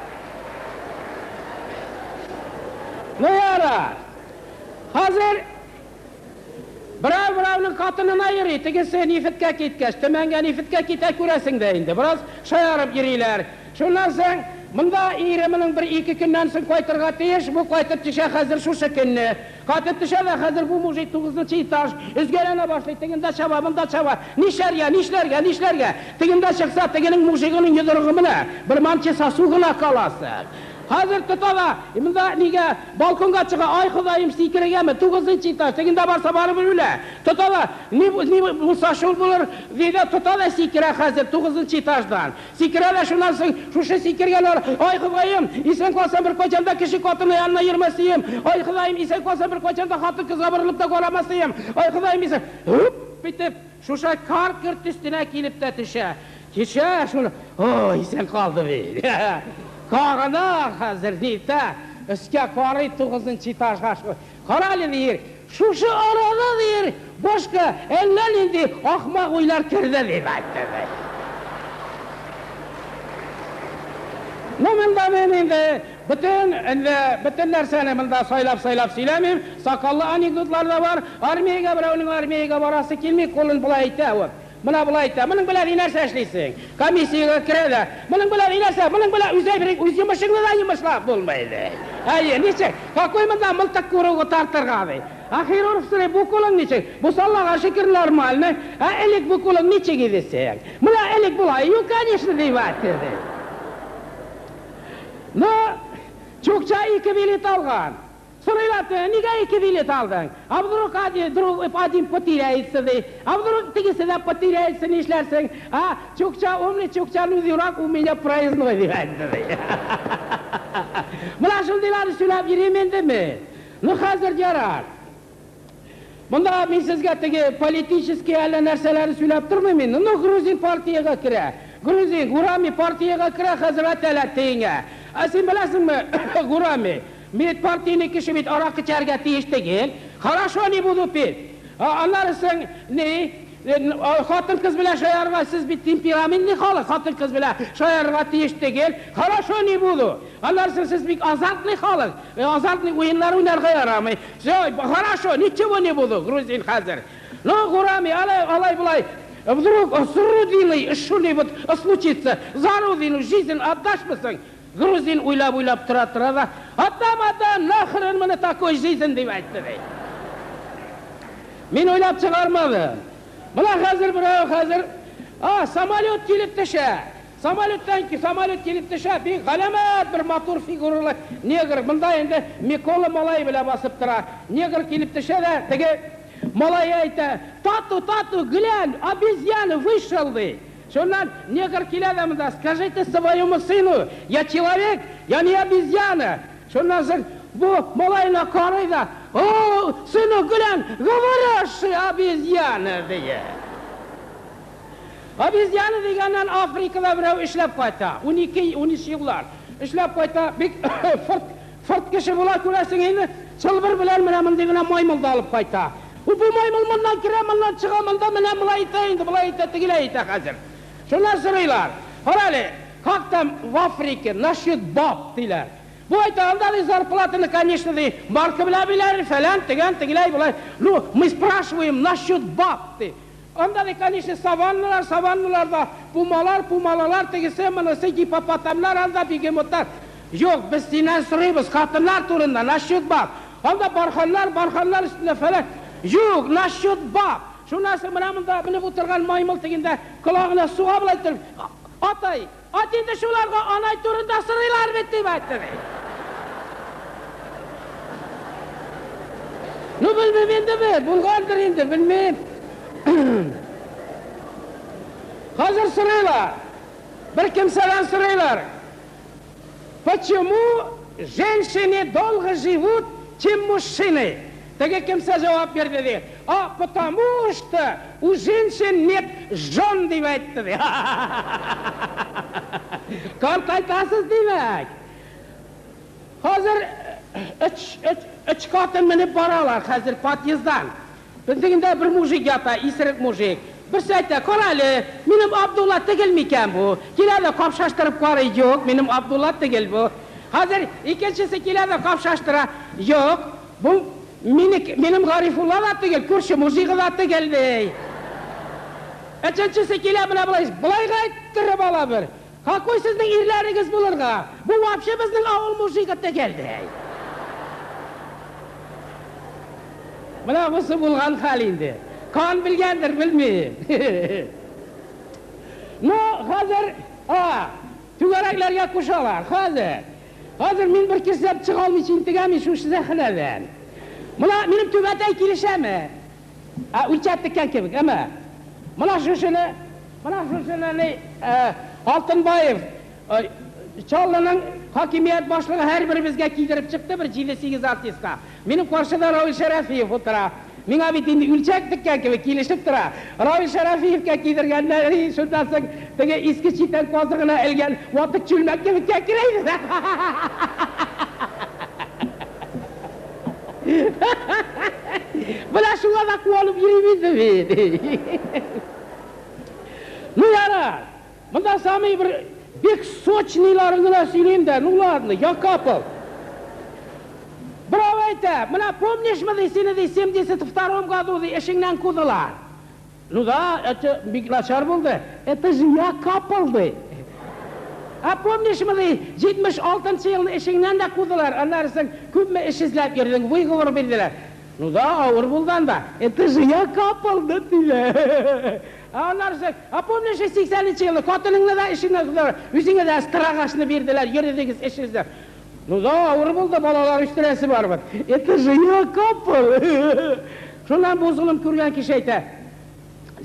Ну ярар. Хәзер Берәү берәүнең хатынына йөри, тегесе нефтькә киткәч, Төмәнгә нефтькә китә күрәсең дә инде, бераз шаярып йөриләр. Шуннан соң, монда ире моның бер-ике көннән соң кайтырга тиеш, бу кайтып төшә хәзер шушы көнне. Кайтып төшә дә хәзер бу мужик тугызынчы этаж, өзгәләнә башлый, тегендә чаба, монда чаба. Нишләргә, нишләргә, нишләргә? Тегендә чыкса, тегенең мужигының йодрыгы менә, бер манчыса су гына каласы. Хәзер тота да, монда нигә балконга чыга, ай Ходаем, сикерергәме, тугызынчы этаж, тегендә барса барыбер үлә. Тота да, ни, ни булса шул булыр, ди дә тота да сикерә хәзер тугызынчы этаждан. Сикерә дә шуннан соң шушы сикергән ар, ай Ходаем, исән калсам беркайчан да кеше катыны янына йөрмәс ием, ай Ходаем, исән калсам беркайчан да хатын-кызга борылып та карамас ием, ай Ходаем, исән, һүп итеп, шушы карт өстенә килеп тә төшә. Кичә шуны, ой, исән калды бит. Карана хәзер нитә, өскә карый тугызынчы этажга шу. Кара әле, дир, шушы арада, дир, башка әллә нинди ахмак уйлар керде, дип әйтте, ди. Ну, монда мин инде бөтен, инде бөтен нәрсәне монда сайлап-сайлап сөйләмим. Сакаллы анекдотлар да бар. Армиягә берәүнең армиягә барасы килми, кулын болай итә, вот. Менә болай әйтә, моның белән ни-нәрсә эшлисең? Комиссиягә керә дә, моның белән ни-нәрсә, моның белән үз әйберең, үз йомышыңны да йомышлап булмый, ди. Әйе, ничек? Какой монда мылтык куругы тартырга, ди. Ә хирург сорый, бу кулың ничек? Бусы Аллага шөкер, нормальный. Ә элек бу кулың ничек иде синең? Менә элек болай, юк, конечно, дип әйтте, ди. Ну, Чукча ике билет алган. Сорыйлар, нигә ике билет алдың? А вдруг один, друг, один потеряется, ди. А вдруг тегесе дә потеряется, нишләрсең? А, Чукча умный, Чукча ну дурак, у меня проездной, дип әйтте, ди. Менә шундыйларны сөйләп йөрим инде мин. Ну, хәзер ярар. Монда мин сезгә теге политический әллә нәрсәләрне сөйләп тормыйм инде. Ну, грузин партиягә керә. Грузин, Гурами партиягә керә, хәзер әтәләр тиенгә. Ә син беләсеңме, Гурами, мин партийный кеше бит аракы эчәргә тиеш түгел. Хорошо, не буду пить. Аннары соң ни? Хатын-кыз белән шаярырга сез бит темпераментный халык, хатын-кыз белән шаярырга тиеш түгел. Хорошо, не буду. Аннары соң сез бик азартный халык, азартный уеннар уйнарга ярамый. Все, хорошо, ничего не буду, грузин хәзер. Ну, Гурами, алай, алай болай, вдруг с Родиной что-нибудь случится, за Родину жизнь отдашь мысың? Грузин уйлап-уйлап тора-тора да, отдам, отдам, нахрен мне такой жизнь, дип әйтте ди. Мин уйлап чыгармадым. Менә хәзер берәү хәзер, а, самолет килеп төшә. Самолеттан самолет килеп төшә, бик галәмәт бер матур фигуралы негр. Монда инде Микола малай белән басып тора. Негр килеп төшә дә, теге малай әйтә, тату, тату, глянь, обезьяна вышел, ди. Шуннан негр килә дә монда, скажите своему сыну, я человек, я не обезьяна. Шуннан соң бу малайына карый да, о, сынок, глянь, говорящая обезьяна, ди. Обезьяна дигәннән Африкада берәү эшләп кайта, 12-13 еллар. Эшләп кайта, бик фырт, фырт кеше була күрәсең инде, чылбыр белән менә мондый гына маймыл да алып кайта. Бу маймыл моннан керә, моннан чыга, монда менә болай итә инде, болай итә, тегеләй итә хәзер. Шуннан сорыйлар. Кара әле, как там в Африке насчет баб, диләр. Бу әйтә, анда ди зарплатаны, конечно, ди, марка белән бирәләр, фәлән, тегән, тегеләй, болай. Ну, мы спрашиваем насчет баб, ди. Анда ди, конечно, саванналар, саванналарда пумалар, пумалалар, тегесе, монысы, гипопотамлар, анда бегемотлар. Юк, без синнән сорыйбыз, хатыннар турында, насчет баб. Анда барханнар, барханнар өстендә фәлән. Юк, насчет баб. Шуннан соң менә монда менеп утырган маймыл тегендә колагына суга болай торып, атай, ат инде шуларга анай турында сорыйлар бит, дип әйтте. Ну, белмим инде бит, булгандыр инде, белмим. Хәзер сорыйлар. Бер кемсәдән сорыйлар. Почему женщины долго живут, чем мужчины? Теге кемсә җавап бирде ди. А потому что у женщин нет жен, дип әйтте ди. Картайтасыз димәк. Хәзер өч хатын менеп баралар хәзер подъезддан. Безнең бер мужик ята, исерек мужик. Берсе әйтә, кара әле, минем Абдулла түгел микән бу? Килә дә капшаштырып карый, юк, минем Абдулла түгел бу. Хәзер икенчесе килә дә капшаштыра, юк, бу минем Гарифулла да түгел, күрше мужигы да түгел ди. Өченчесе килә менә болай, болайга әйттереп ала бер. Какой сезнең ирләрегез булырга? Бу вообще безнең авыл мужигы түгел ди. Менә бусы булган хәл инде. Кан белгәндер, белмим. Ну, хәзер, а, түгәрәкләргә кушалар, хәзер. Хәзер мин бер кисләп чыга алмыйча интегәм шушы сәхнәдән. Менә минем түбәтәй килешәме? А, үлчәп теккән кебек, әмма. Менә шушыны, менә шушыны ни, Алтынбаев, Чаллының хакимият башлыгы һәрберебезгә кидереп чыкты бер 7-8 артистка. Минем каршыда Равил Шәрәфиев утыра. Миңа бит инде үлчәк теккән кебек килешеп тора. Равил Шәрәфиевкә кидергәннәр, шуннан соң теге иске читән казыгына элгән ватык чүлмәк кебек кәкрәйде. Менә шуңа да куанып йөрим инде мин. Ну ярар. Монда самый бер бик сочныйларын гына сөйлим дә, ну ладно, я капал. Берәү әйтә, менә помнишь мы ди, сине ди 72 году ди эшеңнән кудылар. Ну да, это бик начар булды. Это же я капал ди. А помнишь мы ди 76 елны эшеңнән дә кудылар. Аннары соң күпме эш эзләп йөрдең, выговор бирделәр. Ну да, авыр булды анда. Это же я капал диләр. А аннары соң, а помнишь 80 елны хатыныңны да эшеңнән кудылар. Үзеңә дә строгашны бирделәр, йөрдегез эш эзләп. Ну да, авыр булды, балалар үстерәсе бар бит. Это же я капал. Шуннан бу золым күргән кеше әйтә.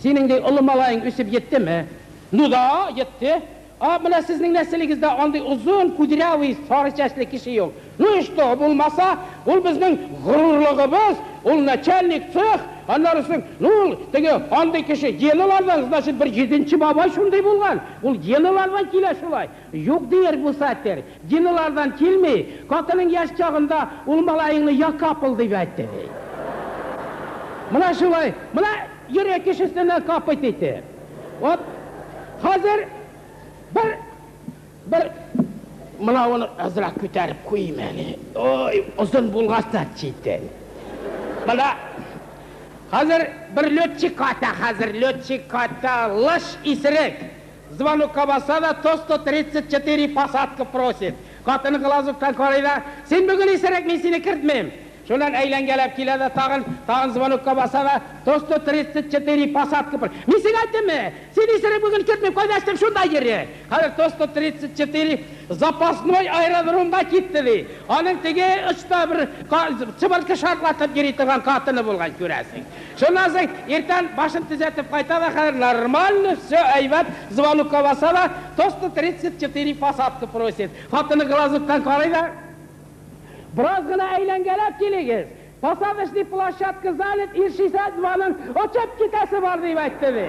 Синең ди олы малаең үсеп җиттеме? Ну да, җитте. А менә сезнең нәселегездә андый озын, кудрявый, сары чәчле кеше юк. Ну и что, булмаса, ул безнең горурлыгыбыз, ул начальник цех, аннары соң, ну ул теге андый кеше геналардан, значит, бер җиденче бабай шундый булган. Ул геналардан килә шулай. Юк дияр бу сатер. Геналардан килми. Хатының яшь чагында ул малаеңны я капыл дип әйтте. Менә шулай. Менә йөри кеше өстеннән капать итеп. Вот хәзер бер менә азрак күтәреп куйыйм әле. Ой, озын булгач та читен. Менә хәзер бер летчик ата, хәзер летчик ата, лыш исерек. Звонокка баса да, то 134 посадка просит. Хатыны глазоктан карый да, син бүген исерек, мин сине кертмим. Шуннан әйләнгәләп килә дә, тагын звонокка баса да, то 134 посадка просит. Мин сиңа әйттемме? Син исерек бүген кертмим, кайда эштем, шунда йөри. Хәзер то 134 запасной аэродромга китте ди. Аның теге очта бер чыбыркы шартлатып йөри торган хатыны булган, күрәсең. Шуннан соң иртән башын төзәтеп кайта да, хәзер нормально, все әйбәт, звонокка баса да, то 134 посадка просит. Хатыны глазоктан карый да, бераз гына әйләнгәләп килегез. Посадочный площадка занят, Ил-62-ның очып китәсе бар дип әйтте ди.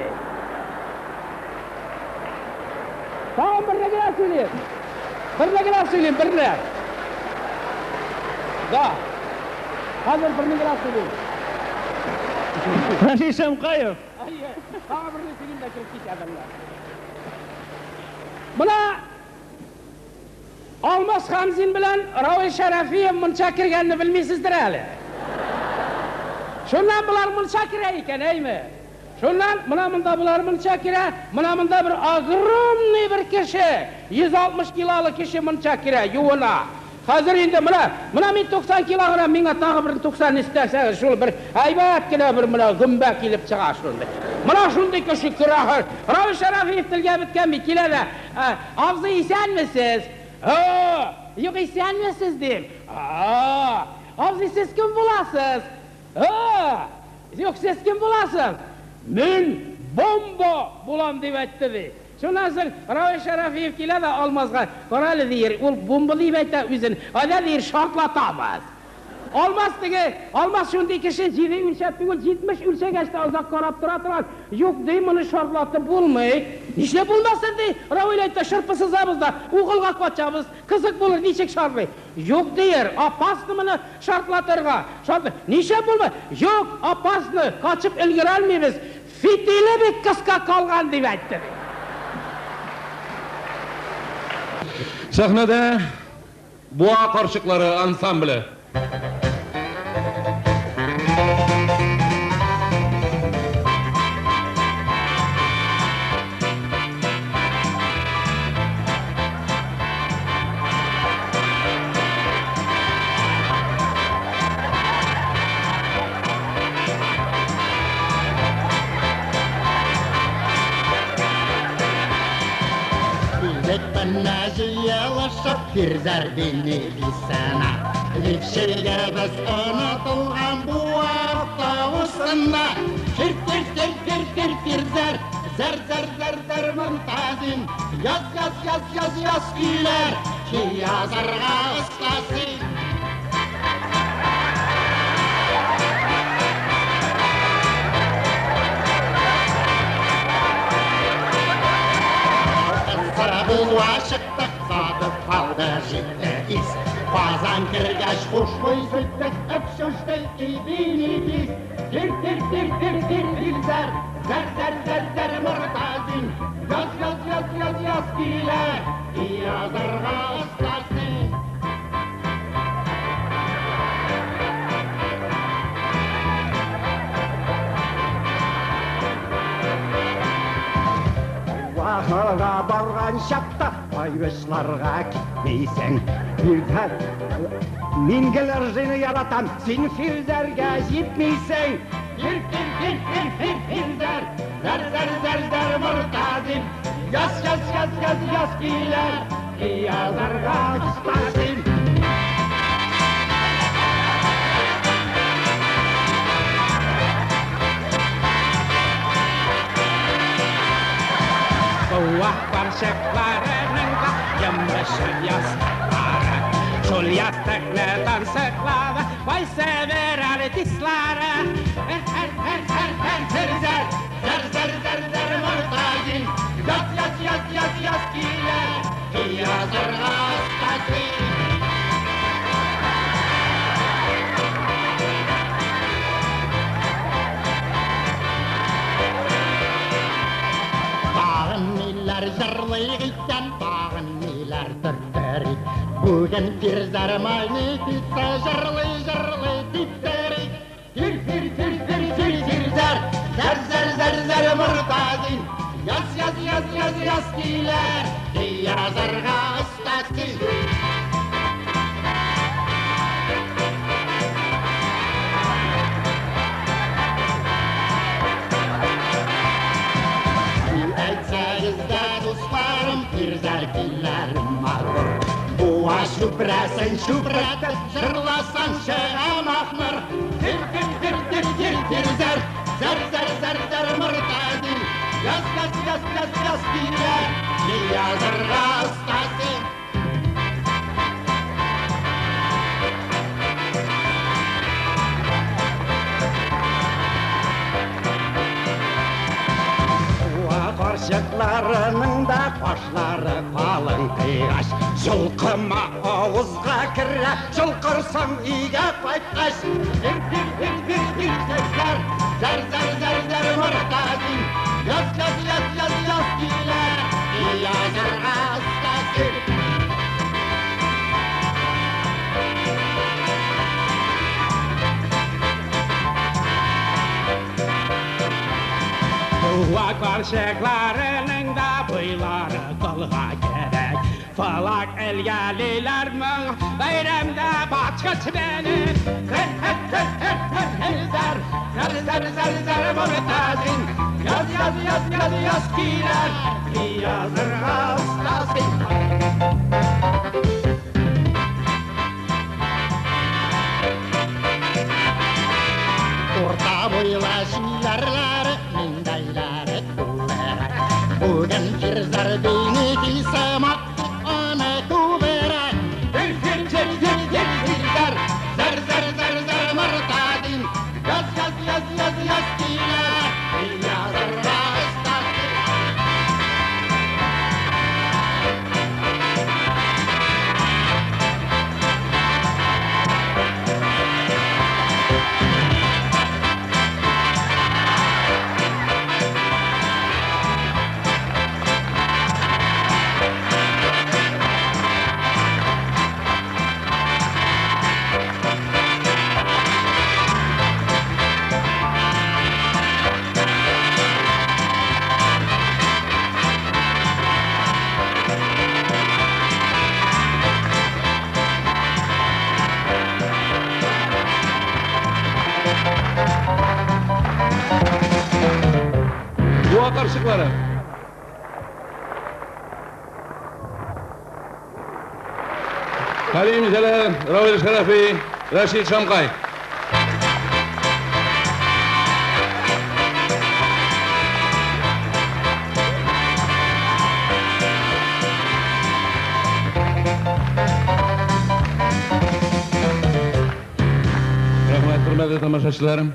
Тагын берне генә сөйлим. Берне генә сөйлим, берне. Да. Хәзер берне генә сөйлим. Рәшит Шәмкаев. Әйе, тагын берне сөйлим дә кереп китәм. Менә Алмаз Хамзин белән Равил Шәрәфиев мунча кергәнне белмисездер әле. Шуннан булар мунча керә икән, әйме? Шуннан менә монда булар мунча керә, менә монда бер огромный бер кеше, 160 килолы кеше мунча керә, юына. Хәзер инде менә мин 90 кило гына, миңа тагы бер 90 истәсәгез, шул бер әйбәт кенә бер менә гөмбә килеп чыга шундый. Менә шундый кеше керә. Равил Шәрәфиев телгә беткән бит, килә дә, абзый, исәнмесез? Юк, исәнмесез дим. Абзый, сез кем буласыз? Юк, сез кем буласыз? Мин бомба булам дип әйтте ди. Шуннан соң Равил Шәрәфиев килә дә Алмазга, кара әле дияр, ул бомба дип әйтә үзен, әйдә дияр, шартлатабыз. Алмаз теге, Алмаз шундый кеше, 7 үлчәп түгел, 70 үлчәгәч тә озак карап тора торган. Юк, ди, моны шартлатып булмый. Нишләп булмасын ди, Равил әйтә, шырпы сызабыз да, угылга качабыз, кызык булыр, ничек шартлый. Юк, дияр, опасно моны шартлатырга. Нишләп булмый? Юк, опасно, качып өлгерә алмыйбыз. Фитиле бик кыска калган дип әйтте. Сәхнәдә Буа карчыклары ансамбле. Фирзәр бini бисәнә, Липшегә без онытылган буа тавышына. Фир, фир, фир, фир, фир, фирзәр, зәр, зәр, зәр, зәр, Муртазин. Яз, яз, яз, яз, яз көйләр, язарга остасы. Буа чыктык, сатып калды җитте ис. Казан кергәч хушбуй сөрттек, öpüştük ibini biz. Fir, fir, fir, fir, fir, фирзәр, зәр, зәр, зәр, зәр, Муртазин. Яз, яз, яз, яз, яз көйләр, язарга остасы. Вахыга барган чакта кайбышларга китмисең. Фирзәр, мин гел ыржыйны яратам, син Фирзәргә җитмисең. Фир, фир, фир, фир, фир, Фирзәр, зәр, зәр, зәр, зәр, Муртазин. Яз, яз, яз, яз, яз көйләр, язарга остасың. Буа карчыкларының да йомышы ястыклары. Шул ястыкны тансыклады кайсы бер артистлары. Һәр, һәр, һәр, һәр, Фирзәр, зәр, зәр, зәр, зәр, Муртазин. Яз, яз, яз, яз, яз көйләр, язарга остасы. Ниләр җырлыйк икән, тагын ниләр төрттерик. Бүген Фирзәр майны типсә, җырлый-җырлый типтерик. Фир, фир, фир, фир, фир, Фирзәр, зәр, зәр, зәр, зәр, Мортазин. Яз, яз, яз, яз, яз килер, язарга оста син. Әйтсәгез дә, дусларым, Фирзәр көйләре матур. Буа чүпрәсен чүпрәтеп, җырласаң чыга махмыр. Фир, фир, фир, фир, фир, Фирзәр, зәр, зәр, зәр, зәр, Мортазин. Яз, яз, яз, яз, яз килер, язарга оста син. Буа карчыкларының да кашлары калын кыйгач. Җылкыма авызга керә, җылкырсаң өйгә кайткач. Фир, фир, фир, фир, фир, зәр, зәр, зәр, зәр, зәр, Мортазин. Яз, яз, яз, яз, яз килер, язарга оста син. Буа карчыкларының да буйлары кылга кирәк. Фалак элгәлиләр моң бәйрәмдә бачкыч белеп. Зәр, зәр, зәр, зәр, зәр, зәр, зәр, зәр, зәр, зәр, Мортазин. Яз, яз, яз, яз, яз килер, язарга оста син. Урта буйлы җилләрләре, миндәйләре күбрәк. Бүген Фирзәр бине килсә, мактык аны күбрәк. Фир, фир, фир, фир, фир, Фирзәр, зәр, зәр, зәр, зәр, Мортазин. Яз, яз, яз, яз, яз килер, язарга оста син. Буа карчыклары. Хәлим Җәләл, Равил Шәрәфи, Рәшит Шамкай. Рәхмәт, хөрмәтле тамашачыларым.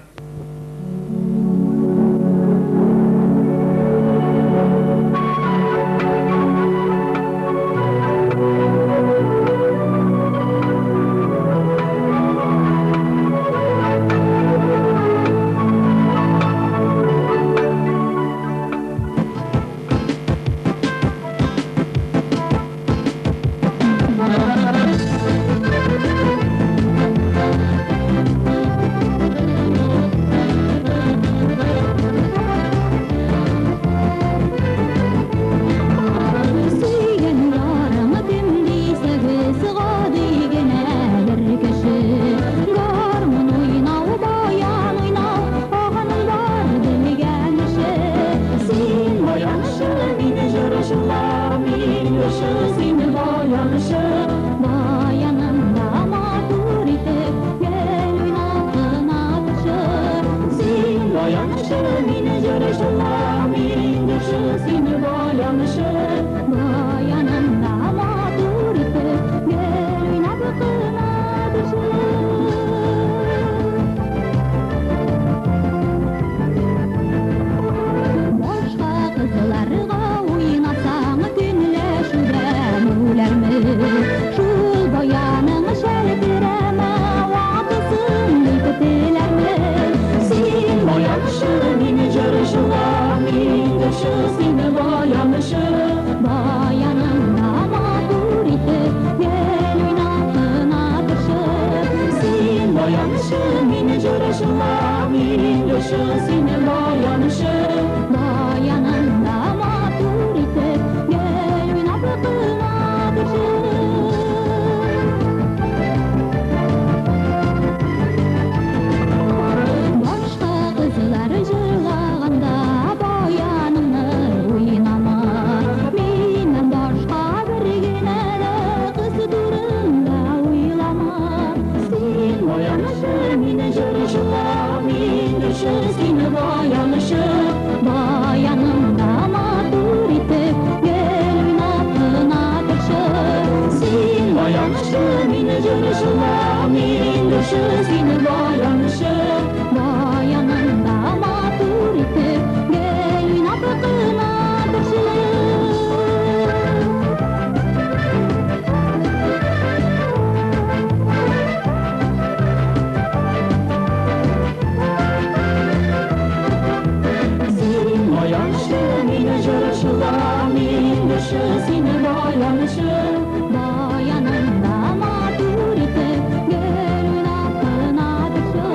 мин җырчы, син баянчы. Баянында матур итеп, гел уйнап кына торчы. Башка кызлар җырлаганда баяныңны уйнама. Миннән башка бер генә дә кыз турында уйлама. Син баянчы, мин җырчы, мин җырчы, син баянчы. Баяныңда матур итеп, гел уйнап кына торчы. Син баянчы, мин җырчы, мин җырчы, син баянчы. Баяныңда матур итеп, гел уйнап кына торчы. Син баянчы, мин җырчы, мин җырчы, син баянчы. Баянында матур итеп, гел уйнап кына торчы.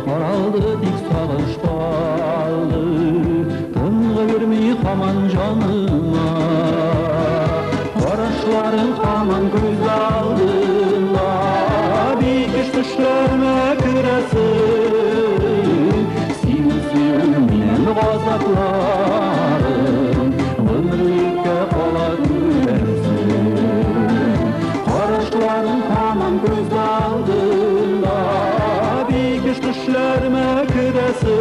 каралды, тик сагыш калды. Тынгы бирми һаман җаныма. Карашларың һаман күз алдымда, бик еш төшләремә керәсең. Сине сөю минем газапларым, гомерлеккә кала күрәсең. Карашларың һаман күз алдымда, бик еш төшләремә керәсең.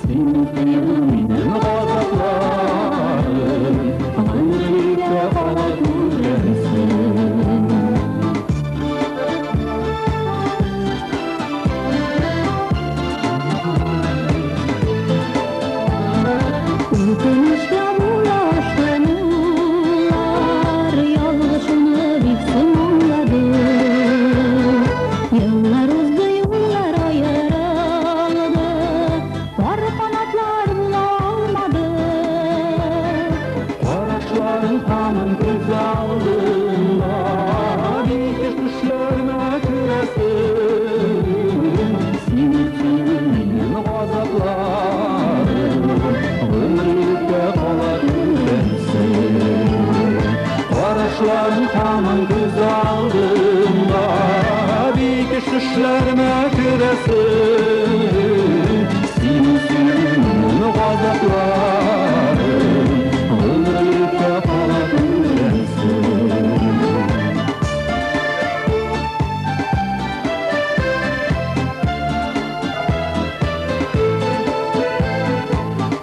Сине сөю минем газапларым, гомерлеккә кала күрәсең. Үкенечле була ашкынулар, ялгышымны бик соң аңладым. Еллар узды, юллар аерылды, пар канатлар була алмады. Карашларың һаман күз алдымда, бик еш төшләремә керәсең. Сине сөю минем газапларым, гомерлеккә кала күрәсең. Карашларың һаман күз алдымда, бик еш төшләремә керәсең. Сине сөю минем газапларым, гомерлеккә кала күрәсең.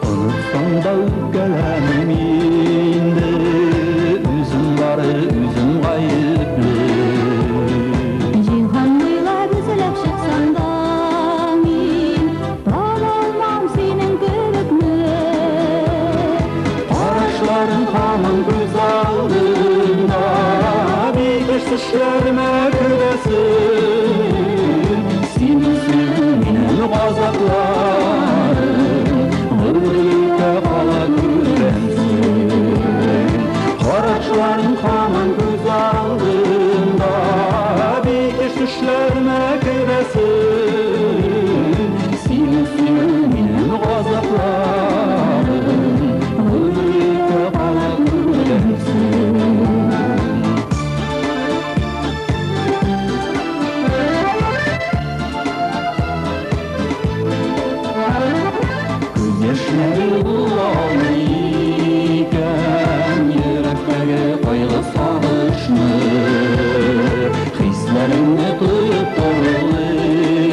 Онытсаң да үпкәләмим инде, үзем бары үзем гаепле. Җиһан буйлап эзләп чыксам да мин таба алмам синең кебекне. Карашларың һаман күз алдымда, бик еш төшләремә керәсең. Сине сөю минем газапларым, гомерлеккә кала күрәсең. Карашларың һаман күз алдымда, бик еш төшләремә керәсең. Сине сөю минем газапларым, гомерлеккә кала күрәсең. Күз яшьләре була алмый икән йөрәктәге кайгы сагышны. Хисләреңне тоеп тору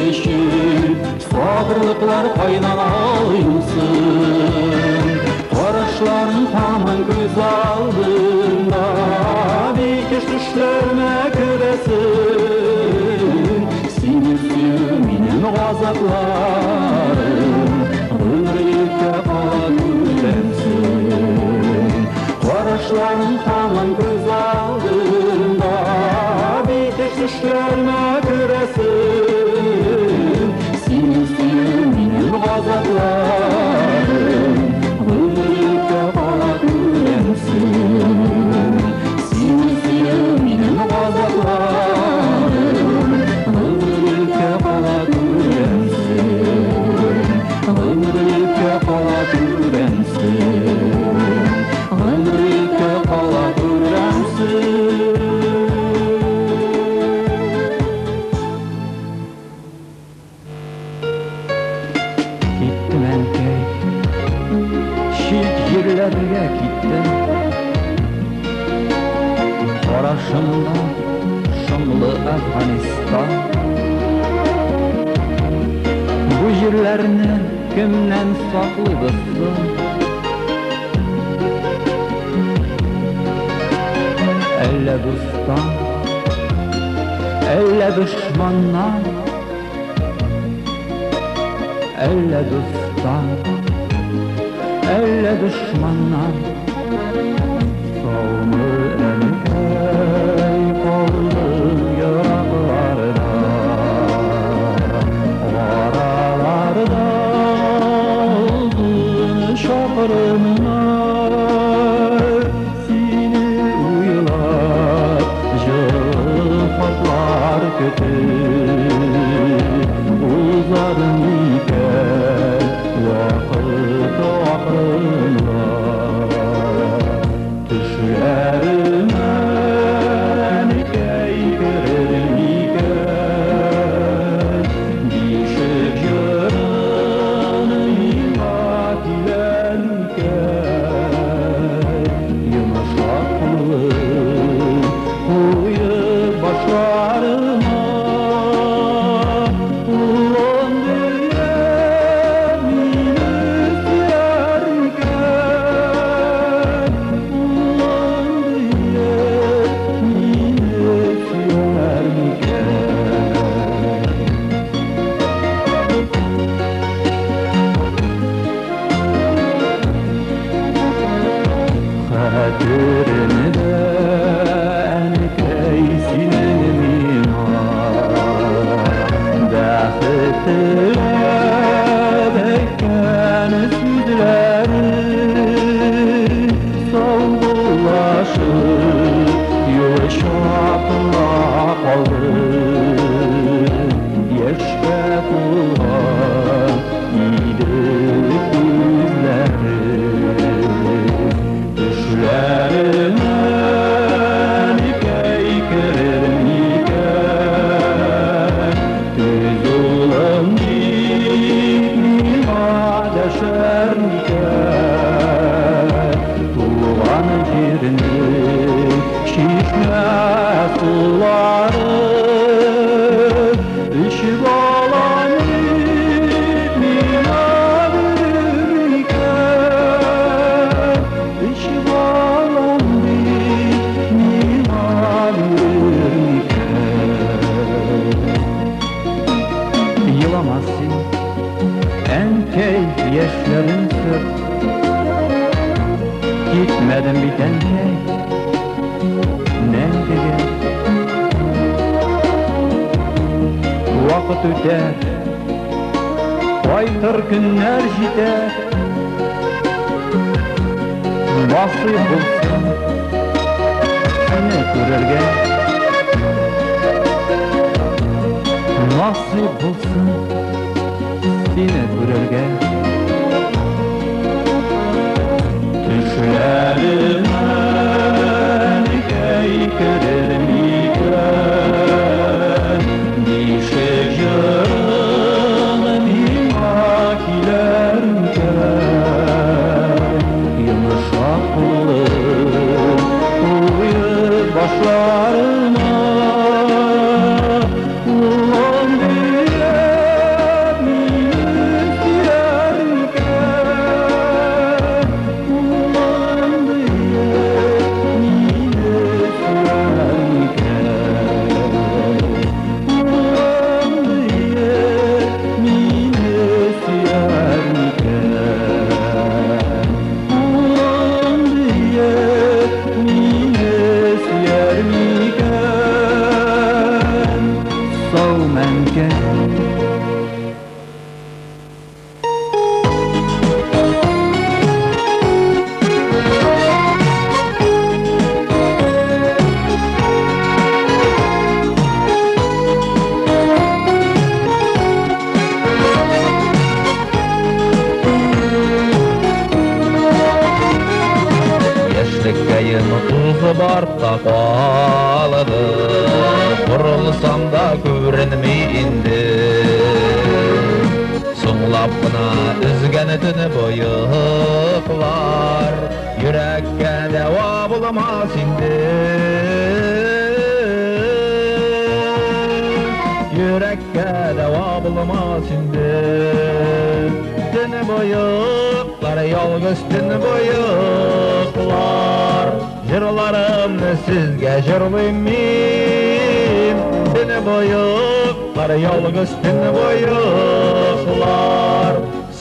өчен сабырлыклар кайдан алыйсың? Карашларың һаман күз алдымда, бик еш төшләремә керәсең. Сине сөю минем газапларым, гомерлеккә кала күрәсең. Карашларың һаман күз алдымда, бик еш төшләремә керәсең. Сине сөю минем газапларым, гомерлеккә кала күрәсең. Сине сөю минем газапларым, гомерлеккә кала күрәсең. Гомерлеккә кала күрәсең. Гомерлеккә кала күрәсең. Киттем, әнкәй, чит җирләргә киттем. Карашымда шомлы Әфганистан. Бу җирләрне кемнән саклыйбыз соң? Әллә дустан, әллә дошманнан, әллә дустан, әллә дошманнан. Саумы, әнкәй, калдым еракларда, араларда озын чакрымнар. Сине уйлап, җылы хатлар көтеп, узар микән вакыт акрынлап? Төшләремә әнкәй керер микән? Бишек җырын миңа килер микән? Йомшак кулын куеп башларыма, улым диеп мине сөяр микән? Улым диеп мине сөяр микән? Хәтеремдә әнкәй синең миңа бәхет теләп әйткән сүзләрең, саубуллашып юл чатына калды. Яшькә тулган иде күзләрең. Төшләремә әнкәй керер микән? Төз улым дип миңа дәшәр микән? Туган җирнең чишмә суларын эчеп алам дип миңа бирер микән? Эчеп алам дип миңа бирер микән? Елама син, әнкәй, яшьләрең сөрт. Китмәдем бит, әнкәй, мәңгегә. Вакыт үтәр, кайтыр көннәр җитәр. Насыйп булсын сине күрергә. Насыйп булсын сине күрергә. Төшләремә әнкәй керер микән? Бишек җырын миңа килер микән? Йомшак кулын куеп башларыма, улым диеп мине сөяр микән? Улым диеп мине сөяр микән? Улым диеп мине сөяр микән? Улым диеп мине сөяр микән? Саумы, әнкәй? Яшьлеккәем узып артта калды, Борылсам да күренми инде. Соңлап кына өзгән төн боеклар Йөрәккә дәва булмас инде. Йөрәккә дәва булмас инде. Төн боеклар, ялгыз төн боеклар, Җырларымны сезгә җырлыйм мин. Төн боеклар, ялгыз төн боеклар,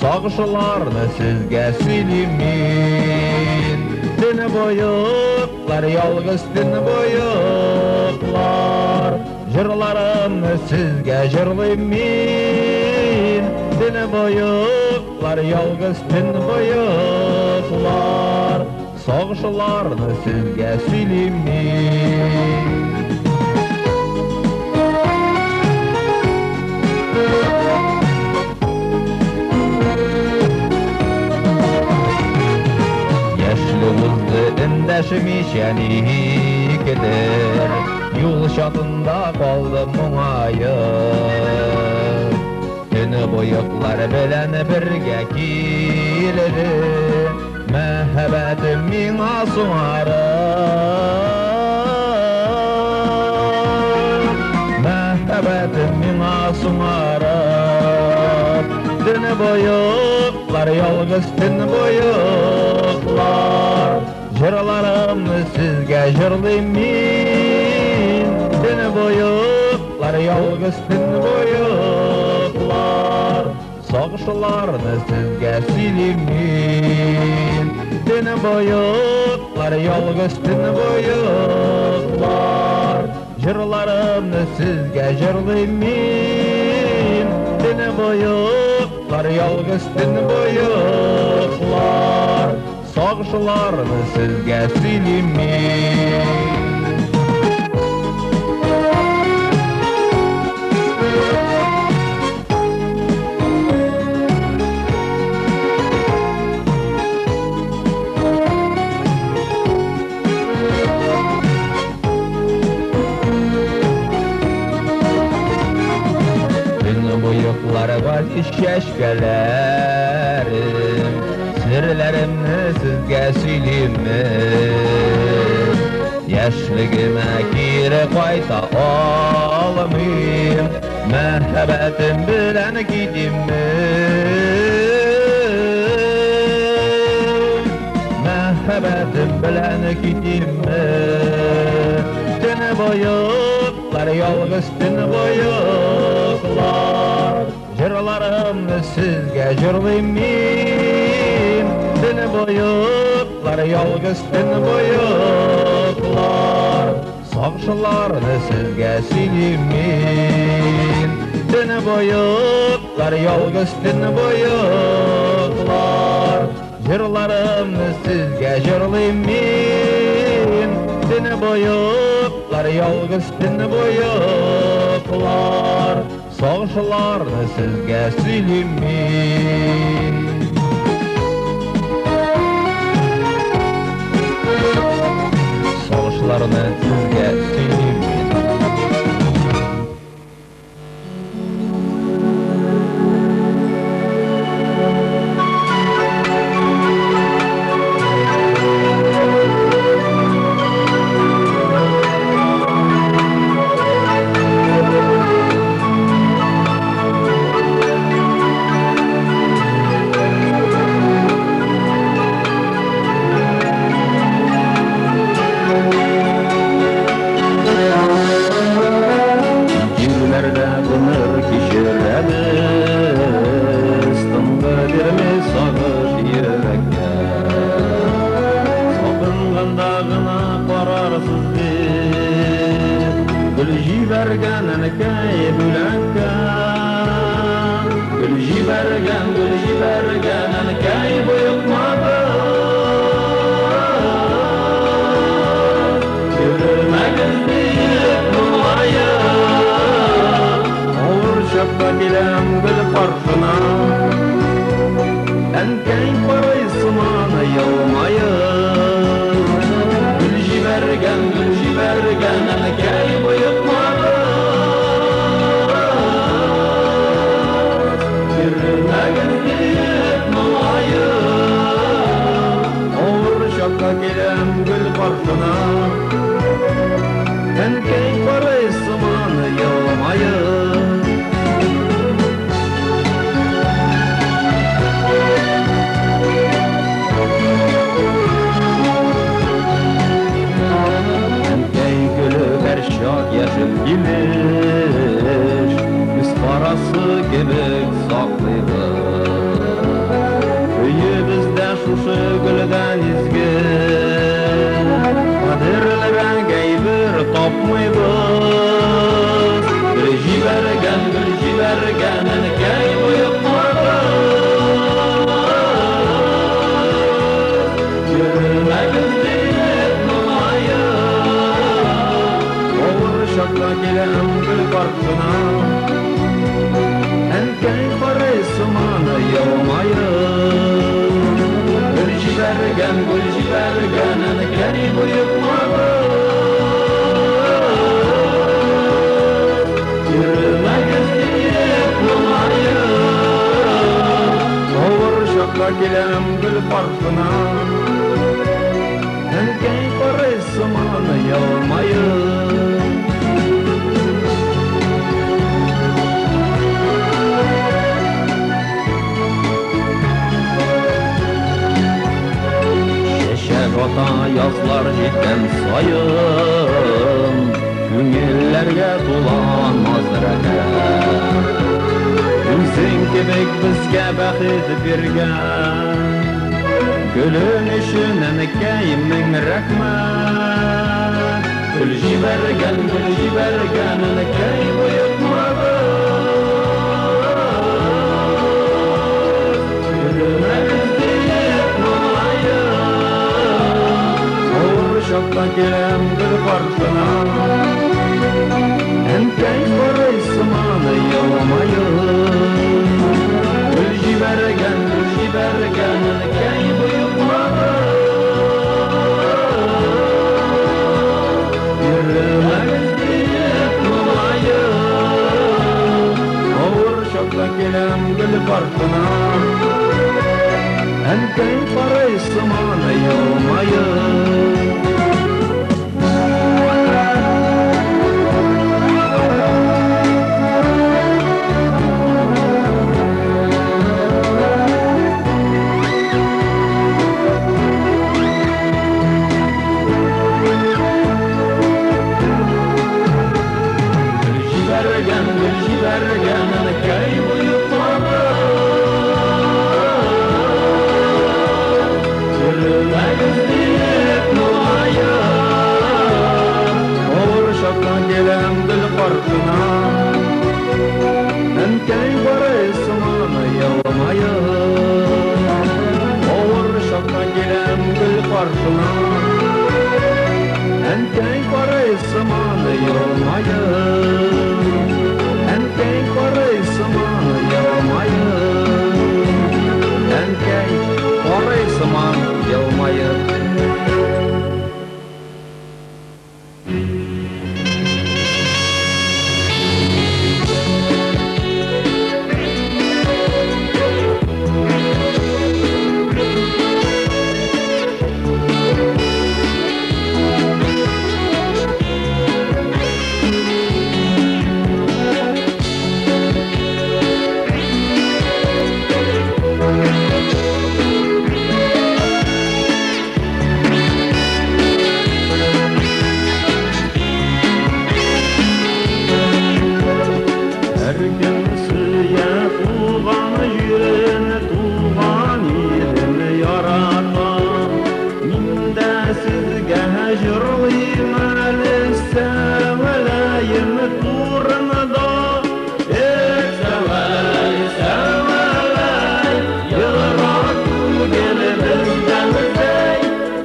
Сагышларны сезгә сөйлим мин. Төн боеклар, ялгыз төн боеклар, Җырларымны сезгә җырлыйм мин. Төн боеклар, ялгыз төн боеклар, Сагышларны сезгә сөйлим мин. Сөйләшмичә никтер, юл чатында калдым моңаеп. Төне буеклар белән бергә килде, мәхәббәтем миңа соңарып, мәхәббәтем миңа соңарып. Төне буеклар, ялгыз төн буеклар, җырларымны сезгә җырлыйм мин. Төне буеклар, ялгыз төн буеклар, сагышларны сезгә сөйлим мин. Төне буеклар, ялгыз төн буеклар, җырларымны сезгә җырлыйм мин. Төне буеклар, ялгыз төн буеклар, сагышларны сезгә сөйлим мин. Төн буеклар газиз чәчкәләрем, серләремне сезгә сөйлимен. Яшьлегемә кире кайта алмыйм, мәхәббәтем белән китимме? Мәхәббәтем белән китимме? Төне буеклар, ялгыз төн буеклар, җырларымны сезгә җырлыйм мин. Төне буеклар, ялгыз төн буеклар, сагышларны сезгә сөйлим мин. Төне буеклар, ялгыз төн буеклар, җырларымны сезгә җырлыйм мин. Төне буеклар, ялгыз төн буеклар, сагышларны сезгә сөйлим мин. Сагышларны сезгә сөйлим мин. Җирләрдә гомер кичерәбез, тынгы бирми сагыш йөрәккә. Сагынганда гына карарсыз дип, гөл җибәргән әнкәй бүләккә. Гөл җибәргән, гөл җибәргән әнкәй боекмады. Йөрмәгез дип моңаеп, авыр чакта киләм гөл каршына. Әнкәй карый сыман елмаеп, гөл җибәргән, гөл җибәргән әнкәй боекмады. Йөрмәгез дип моңаеп, авыр чакта киләм гөл каршына. Әнкәй карый сыман елмаеп. Әнкәй гөле һәрчак яшел килеш, күз карасы кебек саклыйбыз. Өебездә шушы гөлдән изге, кадерлерәк әйбер тапмыйбыз. Гөл җибәргән, гөл җибәргән әнкәй боекмады. Йөрмәгез дип моңаеп, авыр чакта киләм гөл каршына. Әнкәй карый сыман елмаеп, гөл җибәргән, гөл җибәргән әнкәй Боекмагыз, йөрмәгез диеп моңаеп. Авыр чакта киләм гөл каршына, Әнкәй карый сыман елмаеп. Чәчәк ата язлар җиткән саен, Күңелләргә тула наз рәхәт. Үзең кебек безгә бәхет биргән Гөлең өчен, әнкәй, мең рәхмәт. Гөл җибәргән, гөл җибәргән, әнкәй, боекмагыз. Йөрмәгез диеп моңаеп. Авыр чакта киләм гөл каршына, Әнкәй карый сыман елмаеп. Гөл җибәргән, гөл җибәргән, әнкәй, боекмагыз. Йөрмәгез диеп моңаеп. Авыр чакта киләм гөл каршына, Әнкәй карый сыман елмаеп. Гөл җибәргән, гөл җибәргән, әнкәй, боекмагыз. Йөрмәгез диеп моңаеп. Авыр чакта киләм гөл каршына, Әнкәй карый сыман елмаеп. Авыр чакта киләм гөл каршына, Әнкәй карый сыман елмаеп. Әнкәй карый сыман елмаеп. Әнкәй карый сыман елмаеп. Һәркем сөя туган җирен, туган илен ярата. Мин дә сезгә җырлыйм әле Сәвәләем турында. Эх, Сәвәләй, Сәвәләй, ерак түгел бездән Зәй.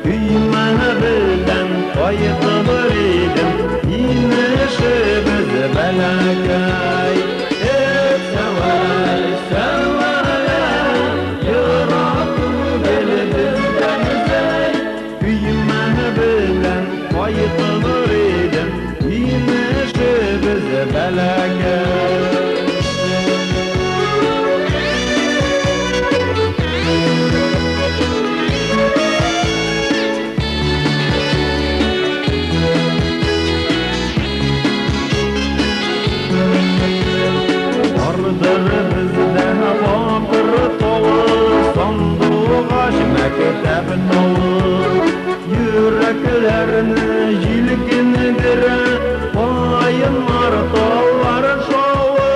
Көймә белән кайтыр идем, Инешебез бәләкәй. Эх, Сәвәләй, Сәвәләй, ерак түгел бездән Зәй. Көймә белән кайтыр идем, Инешебез бәләкәй. Бардыр бездә бакыр тавы, Сандугач мәктәп тавы. Йөрәкләрне җилкендерә Каеннар, таллар шавы.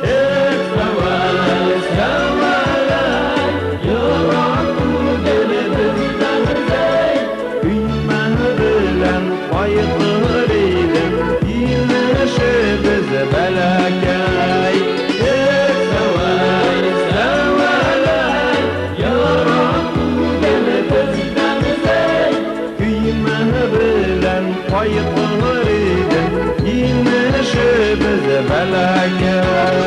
Эх, Сәвәләй, Сәвәләй, ерак түгел бездән Зәй. Көймә белән кайтыр идем, Инешебез бәләкәй. Эх, Сәвәләй, Сәвәләй, ерак түгел бездән Зәй. Көймә белән кайтыр идем, Инешебез бәләкәй.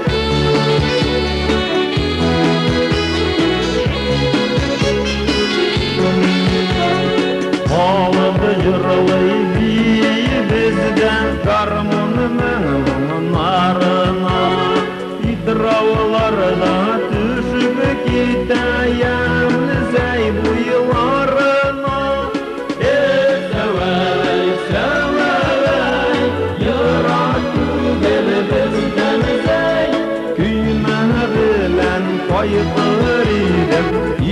Thank you. Җырлый бии бездән гармун моңнарына. Питрауларда төшеп китә ямьле Зәй буйларына. Сәвәләй, сәвәләй, ерак түгел бездән Зәй. Көймә белән кайтыр идем,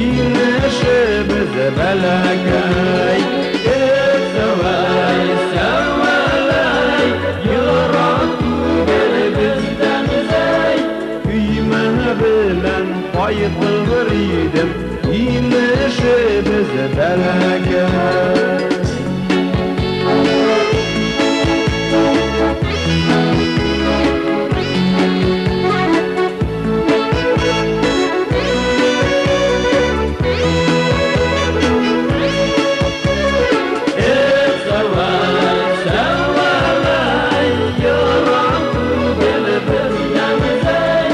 инешебез бәләкәй. Сәвәләй, сәвәләй, ерак түгел бездән Зәй. Көймә белән кайтыр идем, инешебез бәләкәй. Сәвәләй, сәвәләй, ерак түгел бездән Зәй.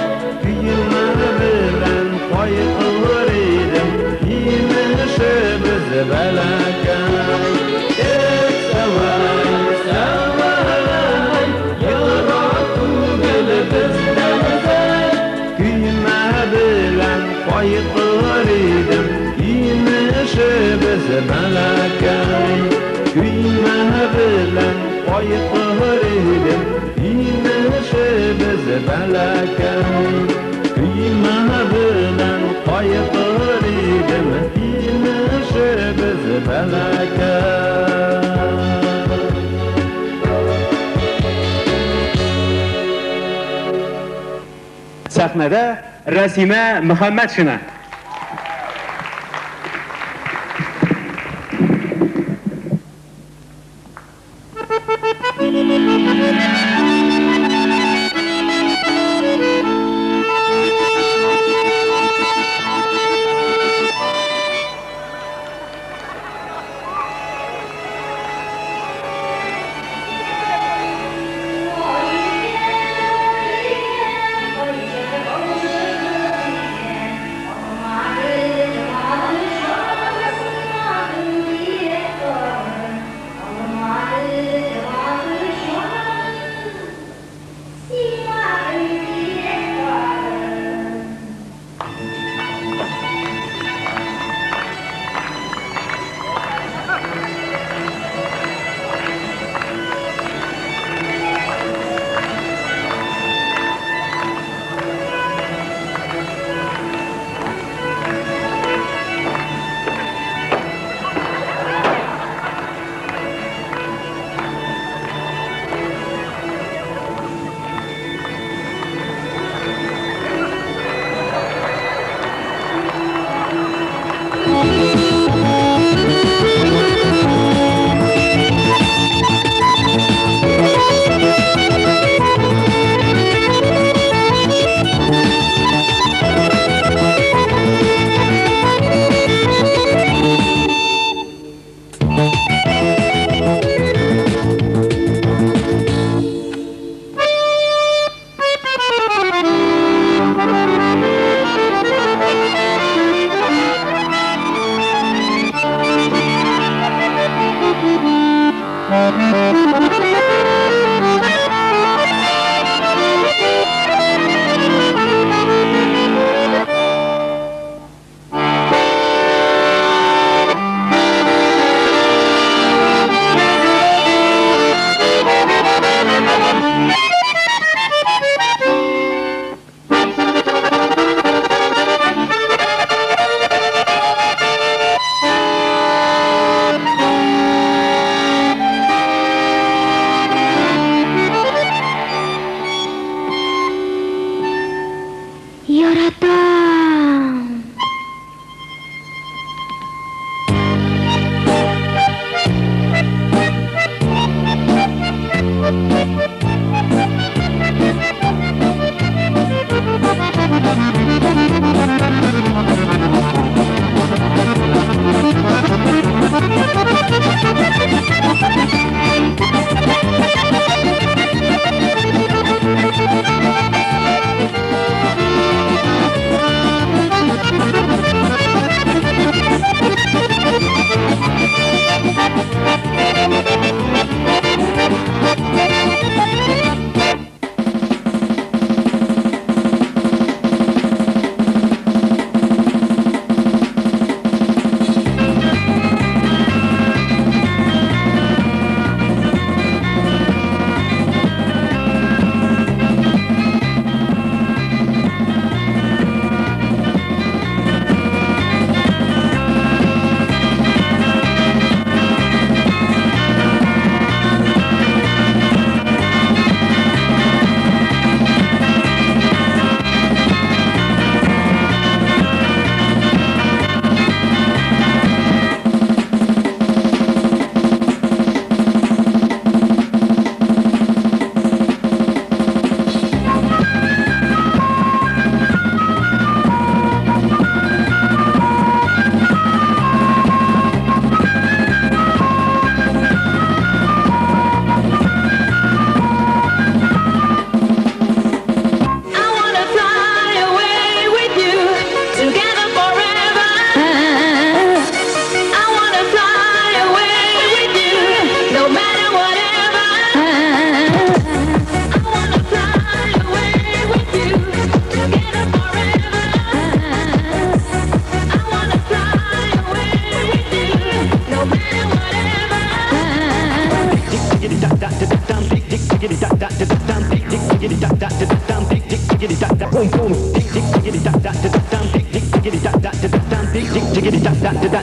Көймә белән кайтыр идем, инешебез бәләкәй. Сәвәләй, сәвәләй, ерак түгел бездән Зәй. Көймә белән кайтыр идем, инешебез бәләкәй. Көймә белән кайтыр идем, инешебез бәләкәй. Көймә белән кайтыр идем, инешебез бәләкәй. Сәхнәдә Рәсимә Мөхәммәтшина.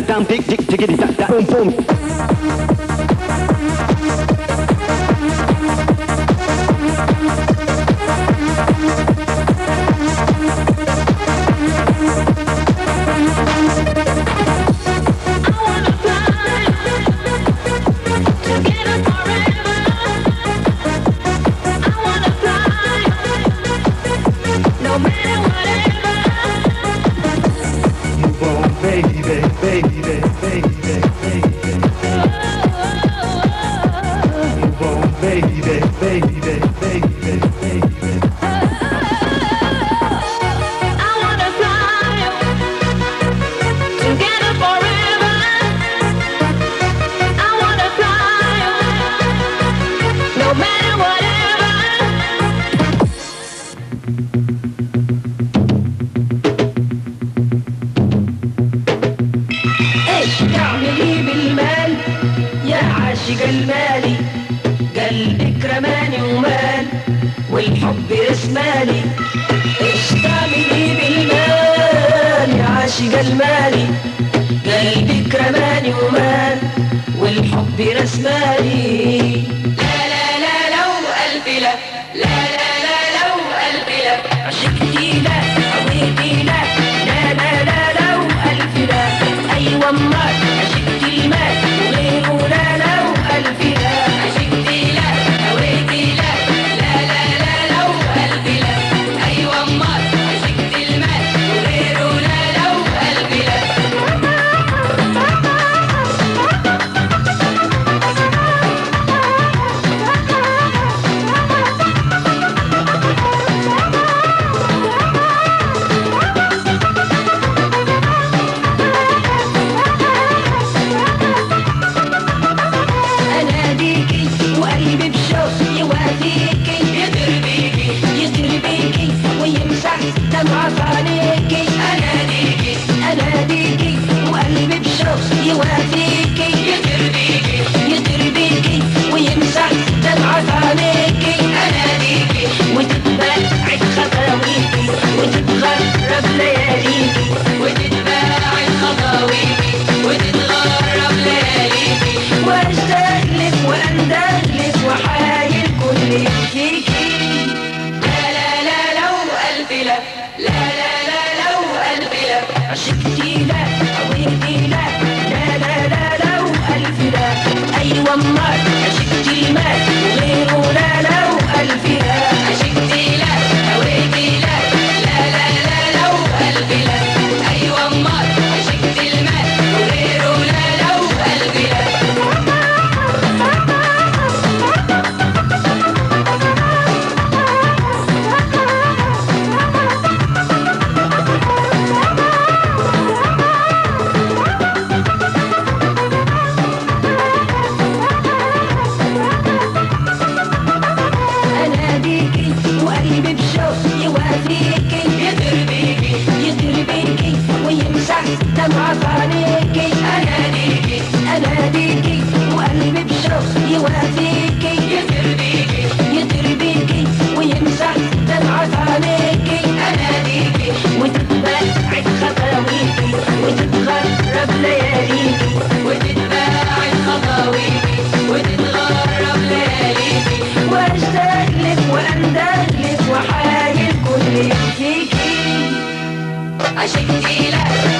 da dam tick tick tickety da da boom boom. عشقتي لا.